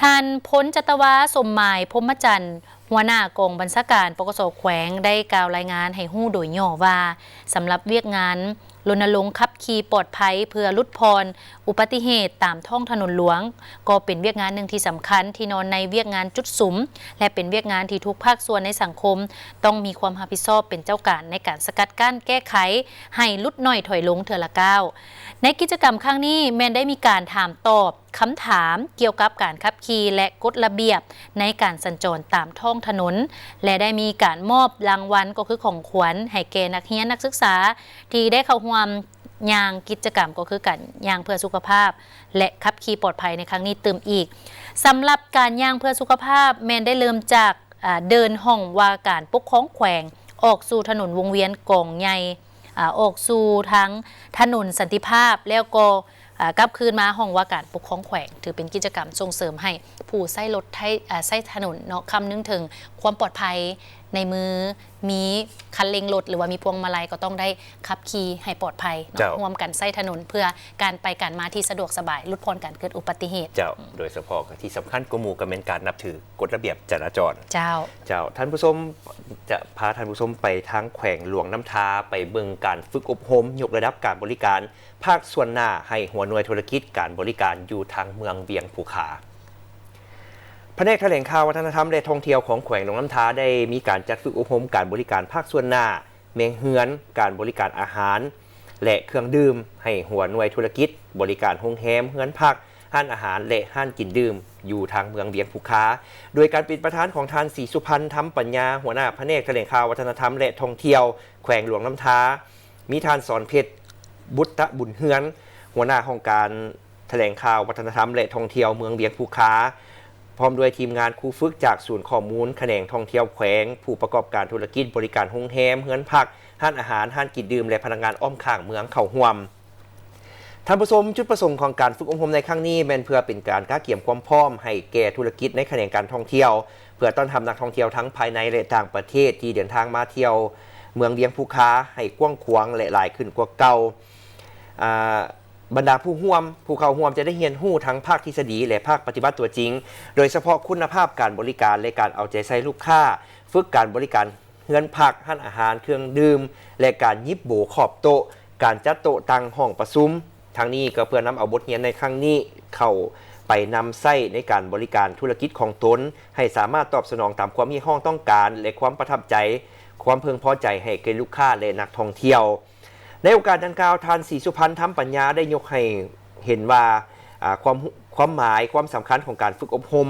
ທ່ານ ພົນຈັດຕະວາ ສົມໝາຍ ພົມມະຈັນ ຫົວໜ້າກອງບັນຊາການ ປກສ ແຂວງ ໄດ້ກ່າວລາຍງານໃຫ້ຮູ້ໂດຍຫຍໍ້ວ່າ, ສຳລັບວຽກງານ ລົນນະລົງຂັບຂີ່ປອດໄພເພື່ອຫຼຸດຜ່ອນອຸບັດຕິເຫດຕາມທ້ອງຖະໜົນຫຼວງ ກໍເປັນວຽກງານໜຶ່ງທີ່ສຳຄັນ ທີ່ນອນໃນວຽກງານຈຸດສຸມ ແລະ ເປັນວຽກງານທີ່ທຸກພາກສ່ວນໃນສັງຄົມຕ້ອງມີຄວາມຮັບຜິດຊອບເປັນເຈົ້າການ ໃນການສະກັດກັ້ນແກ້ໄຂໃຫ້ຫຼຸດໜ້ອຍຖອຍລົງເທື່ອລະກ້າວ. ໃນກິດຈະກຳຄັ້ງນີ້ແມ່ນໄດ້ມີການຖາມຕອບ ຄຳຖາມກ່ຽວກັບການຂັບຂີ່ ແລະ ກົດລະບຽບໃນການສັນຈອນຕາມທ້ອງຖະໜົນ ແລະ ໄດ້ມີການມອບລາງວັນ ກໍຄືຂອງຂວັນ ໃຫ້ແກ່ນັກຮຽນນັກສຶກສາ ທີ່ໄດ້ເຂົ້າຮ່ວມຍ່າງກິດຈະກຳ ກໍຄືການຍ່າງເພື່ອສຸຂະພາບ ແລະ ຂັບຂີ່ປອດໄພໃນຄັ້ງນີ້ຕື່ມອີກ. ສຳລັບການຍ່າງເພື່ອສຸຂະພາບ ແມ່ນໄດ້ເລີ່ມຈາກ ອາ ເດີ່ນຫ້ອງວ່າການປົກຄອງແຂວງ ອອກສູ່ຖະໜົນວົງວຽນກອງໃຫຍ່ ອາ ອອກສູ່ທາງຖະໜົນສັນຕິພາບ ແລ້ວກໍ ອາ ກັບຄືນມາຫ້ອງວ່າການປົກຄອງແຂວງ ຖືເປັນກິດຈະກຳສົ່ງເສີມໃຫ້ຜູ້ໃຊ້ລົດ ໃຊ້ ອາ ໃຊ້ຖະໜົນເນາະ ຄຳນຶງເຖິງຄວາມປອດໄພໃນມື ມີຄັນເລັ່ງລົດ ຫຼືວ່າມີພວງມາໄລ ກໍຕ້ອງໄດ້ຂັບຂີ່ໃຫ້ປອດໄພເນາະ ເຈົ້າ ຮ່ວມກັນໃຊ້ຖະໜົນ ເພື່ອການໄປການມາທີ່ສະດວກສະບາຍ ຫຼຸດຜ່ອນການເກີດອຸບັດຕິເຫດ. ເຈົ້າ ໂດຍສະເພາະທີ່ສຳຄັນກວ່າໝູ່ກໍແມ່ນການນັບຖື ກົດລະບຽບຈະລາຈອນ. ເຈົ້າ. ເຈົ້າ. ທ່ານຜູ້ຊົມ ຈະພາທ່ານຜູ້ຊົມໄປທາງແຂວງຫຼວງນ້ຳທາ ໄປເບິ່ງການຝຶກອົບຮົມຍົກລະດັບການບໍລິການພາກສ່ວນໜ້າໃຫ້ຫົວໜ່ວຍທຸລະກິດການບໍລິການຢູ່ທາງເມືອງວຽງພູຄາ. ພະແນກຖະແຫຼງຂ່າວ ວັດທະນະທຳ ແລະ ທ່ອງທ່ຽວຂອງແຂວງຫຼວງນ້ຳທາ ໄດ້ມີການຈັດຝຶກອົບຮົມການບໍລິການພາກສ່ວນໜ້າ ແມ່ເຮືອນ, ການບໍລິການອາຫານ ແລະ ເຄື່ອງດື່ມ ໃຫ້ຫົວໜ່ວຍທຸລະກິດບໍລິການໂຮງແຮມ, ເຮືອນພັກ, ຮ້ານອາຫານ ແລະ ຮ້ານກິນດື່ມ ຢູ່ທາງເມືອງວຽງພູຄາ ໂດຍການເປັນປະທານຂອງທ່ານ ສີສຸພັນ ທຳປັນຍາ ຫົວໜ້າພະແນກຖະແຫຼງຂ່າວ ວັດທະນະທຳ ແລະ ທ່ອງທ່ຽວ ແຂວງຫຼວງນ້ຳທາ, ມີທ່ານ ສອນເພັດ ບຸດຕະບຸນເຮືອນ ຫົວໜ້າຫ້ອງການ ຖະແຫຼງຂ່າວ ວັດທະນະທຳ ແລະ ທ່ອງທ່ຽວເມືອງວຽງພູຄາ ພ້ອມດ້ວຍທີມງານຄູຝຶກຈາກສູນຂໍ້ມູນຂະແໜງທ່ອງທ່ຽວແຂວງ, ຜູ້ປະກອບການທຸລະກິດບໍລິການໂຮງແຮມ, ເຮືອນພັກ, ຮ້ານອາຫານ, ຮ້ານກິນດື່ມ ແລະ ພະນັກງານອ້ອມຂ້າງເມືອງເຂົ້າຮ່ວມ. ທ່ານຜູ້ຊົມ, ຈຸດປະສົງຂອງການຝຶກອົບຮົມໃນຄັ້ງນີ້ ແມ່ນເພື່ອເປັນການກະກຽມຄວາມພ້ອມໃຫ້ແກ່ທຸລະກິດໃນຂະແໜງການທ່ອງທ່ຽວ ເພື່ອຕ້ອນຮັບນັກທ່ອງທ່ຽວທັງພາຍໃນ ແລະ ຕ່າງປະເທດທີ່ເດີນທາງມາທ່ຽວເມືອງວຽງພູຄາໃຫ້ກວ້າງຂວາງ ແລະ ຫຼາຍຂຶ້ນກວ່າເກົ່າ. ອາ ບັນດາຜູ້ຮ່ວມ ຜູ້ເຂົ້າຮ່ວມຈະໄດ້ຮຽນຮູ້ທັງພາກທິດສະດີ ແລະ ພາກປະຕິບັດຕົວຈິງ, ໂດຍສະເພາະຄຸນນະພາບການບໍລິການ ແລະ ການເອົາໃຈໃສ່ລູກຄ້າ, ຝຶກການບໍລິການເຮືອນພັກ, ຮ້ານອາຫານ, ເຄື່ອງດື່ມ ແລະ ການຫຍິບໂບຂອບໂຕະ, ການຈັດໂຕະຕັ້ງຫ້ອງປະຊຸມ. ທັງນີ້ກໍເພື່ອນຳເອົາບົດຮຽນໃນຄັ້ງນີ້ເຂົ້າໄປນຳໃຊ້ໃນການບໍລິການທຸລະກິດຂອງຕົນ ໃຫ້ສາມາດຕອບສະໜອງຕາມຄວາມຮຽກຮ້ອງຕ້ອງການ ແລະ ຄວາມປະທັບໃຈ, ຄວາມເພິ່ງພໍໃຈໃຫ້ແກ່ລູກຄ້າ ແລະ ນັກທ່ອງທ່ຽວ. ໃນໂອກາດດັ່ງກ່າວ, ທ່ານ ສີສຸພັນ ທຳປັນຍາ ໄດ້ຍົກໃຫ້ເຫັນວ່າ ອາ ຄວາມ ຄວາມໝາຍ, ຄວາມສຳຄັນຂອງການຝຶກອົບຮົມ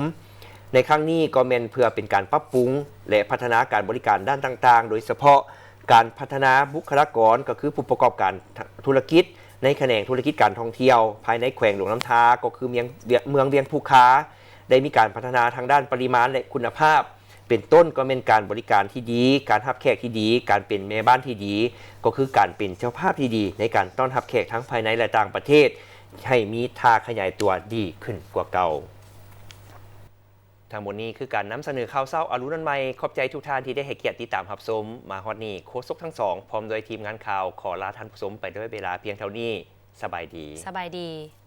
ໃນຄັ້ງນີ້ ກໍແມ່ນເພື່ອເປັນການປັບປຸງ ແລະ ພັດທະນາການບໍລິການດ້ານຕ່າງໆ, ໂດຍສະເພາະການພັດທະນາບຸກຄະລາກອນ, ກໍຄືຜູ້ປະກອບການທຸລະກິດໃນຂະແໜງທຸລະກິດການທ່ອງທ່ຽວ ພາຍໃນແຂວງຫຼວງນ້ຳທາ, ກໍຄືເມືອງ ເມືອງວຽງພູຄາ ໄດ້ມີການພັດທະນາທາງດ້ານປະລິມານ ແລະ ຄຸນນະພາບ ເປັນຕົ້ນກໍແມ່ນການບໍລິການທີ່ດີ, ການຮັບແຂກທີ່ດີ, ການເປັນແມ່ບ້ານທີ່ດີ, ກໍຄືການເປັນເຈົ້າພາບທີ່ດີໃນການຕ້ອນຮັບແຂກທັງພາຍໃນ ແລະ ຕ່າງປະເທດ ໃຫ້ມີທ່າຂະຫຍາຍຕົວດີຂຶ້ນກວ່າເກົ່າ. ທັງໝົດນີ້ຄືການນຳສະເໜີຂ່າວເຊົ້າອາລຸນວັນໃໝ່. ຂອບໃຈທຸກທ່ານທີ່ໄດ້ໃຫ້ກຽດຕິດຕາມຮັບຊົມ. ມາຮອດນີ້, ໂຄສົກທັງສອງ ພ້ອມດ້ວຍທີມງານຂ່າວ ຂໍລາທ່ານຜູ້ຊົມໄປດ້ວຍເວລາພຽງເທົ່ານີ້. ສະບາຍດີ. ສະບາຍດີ.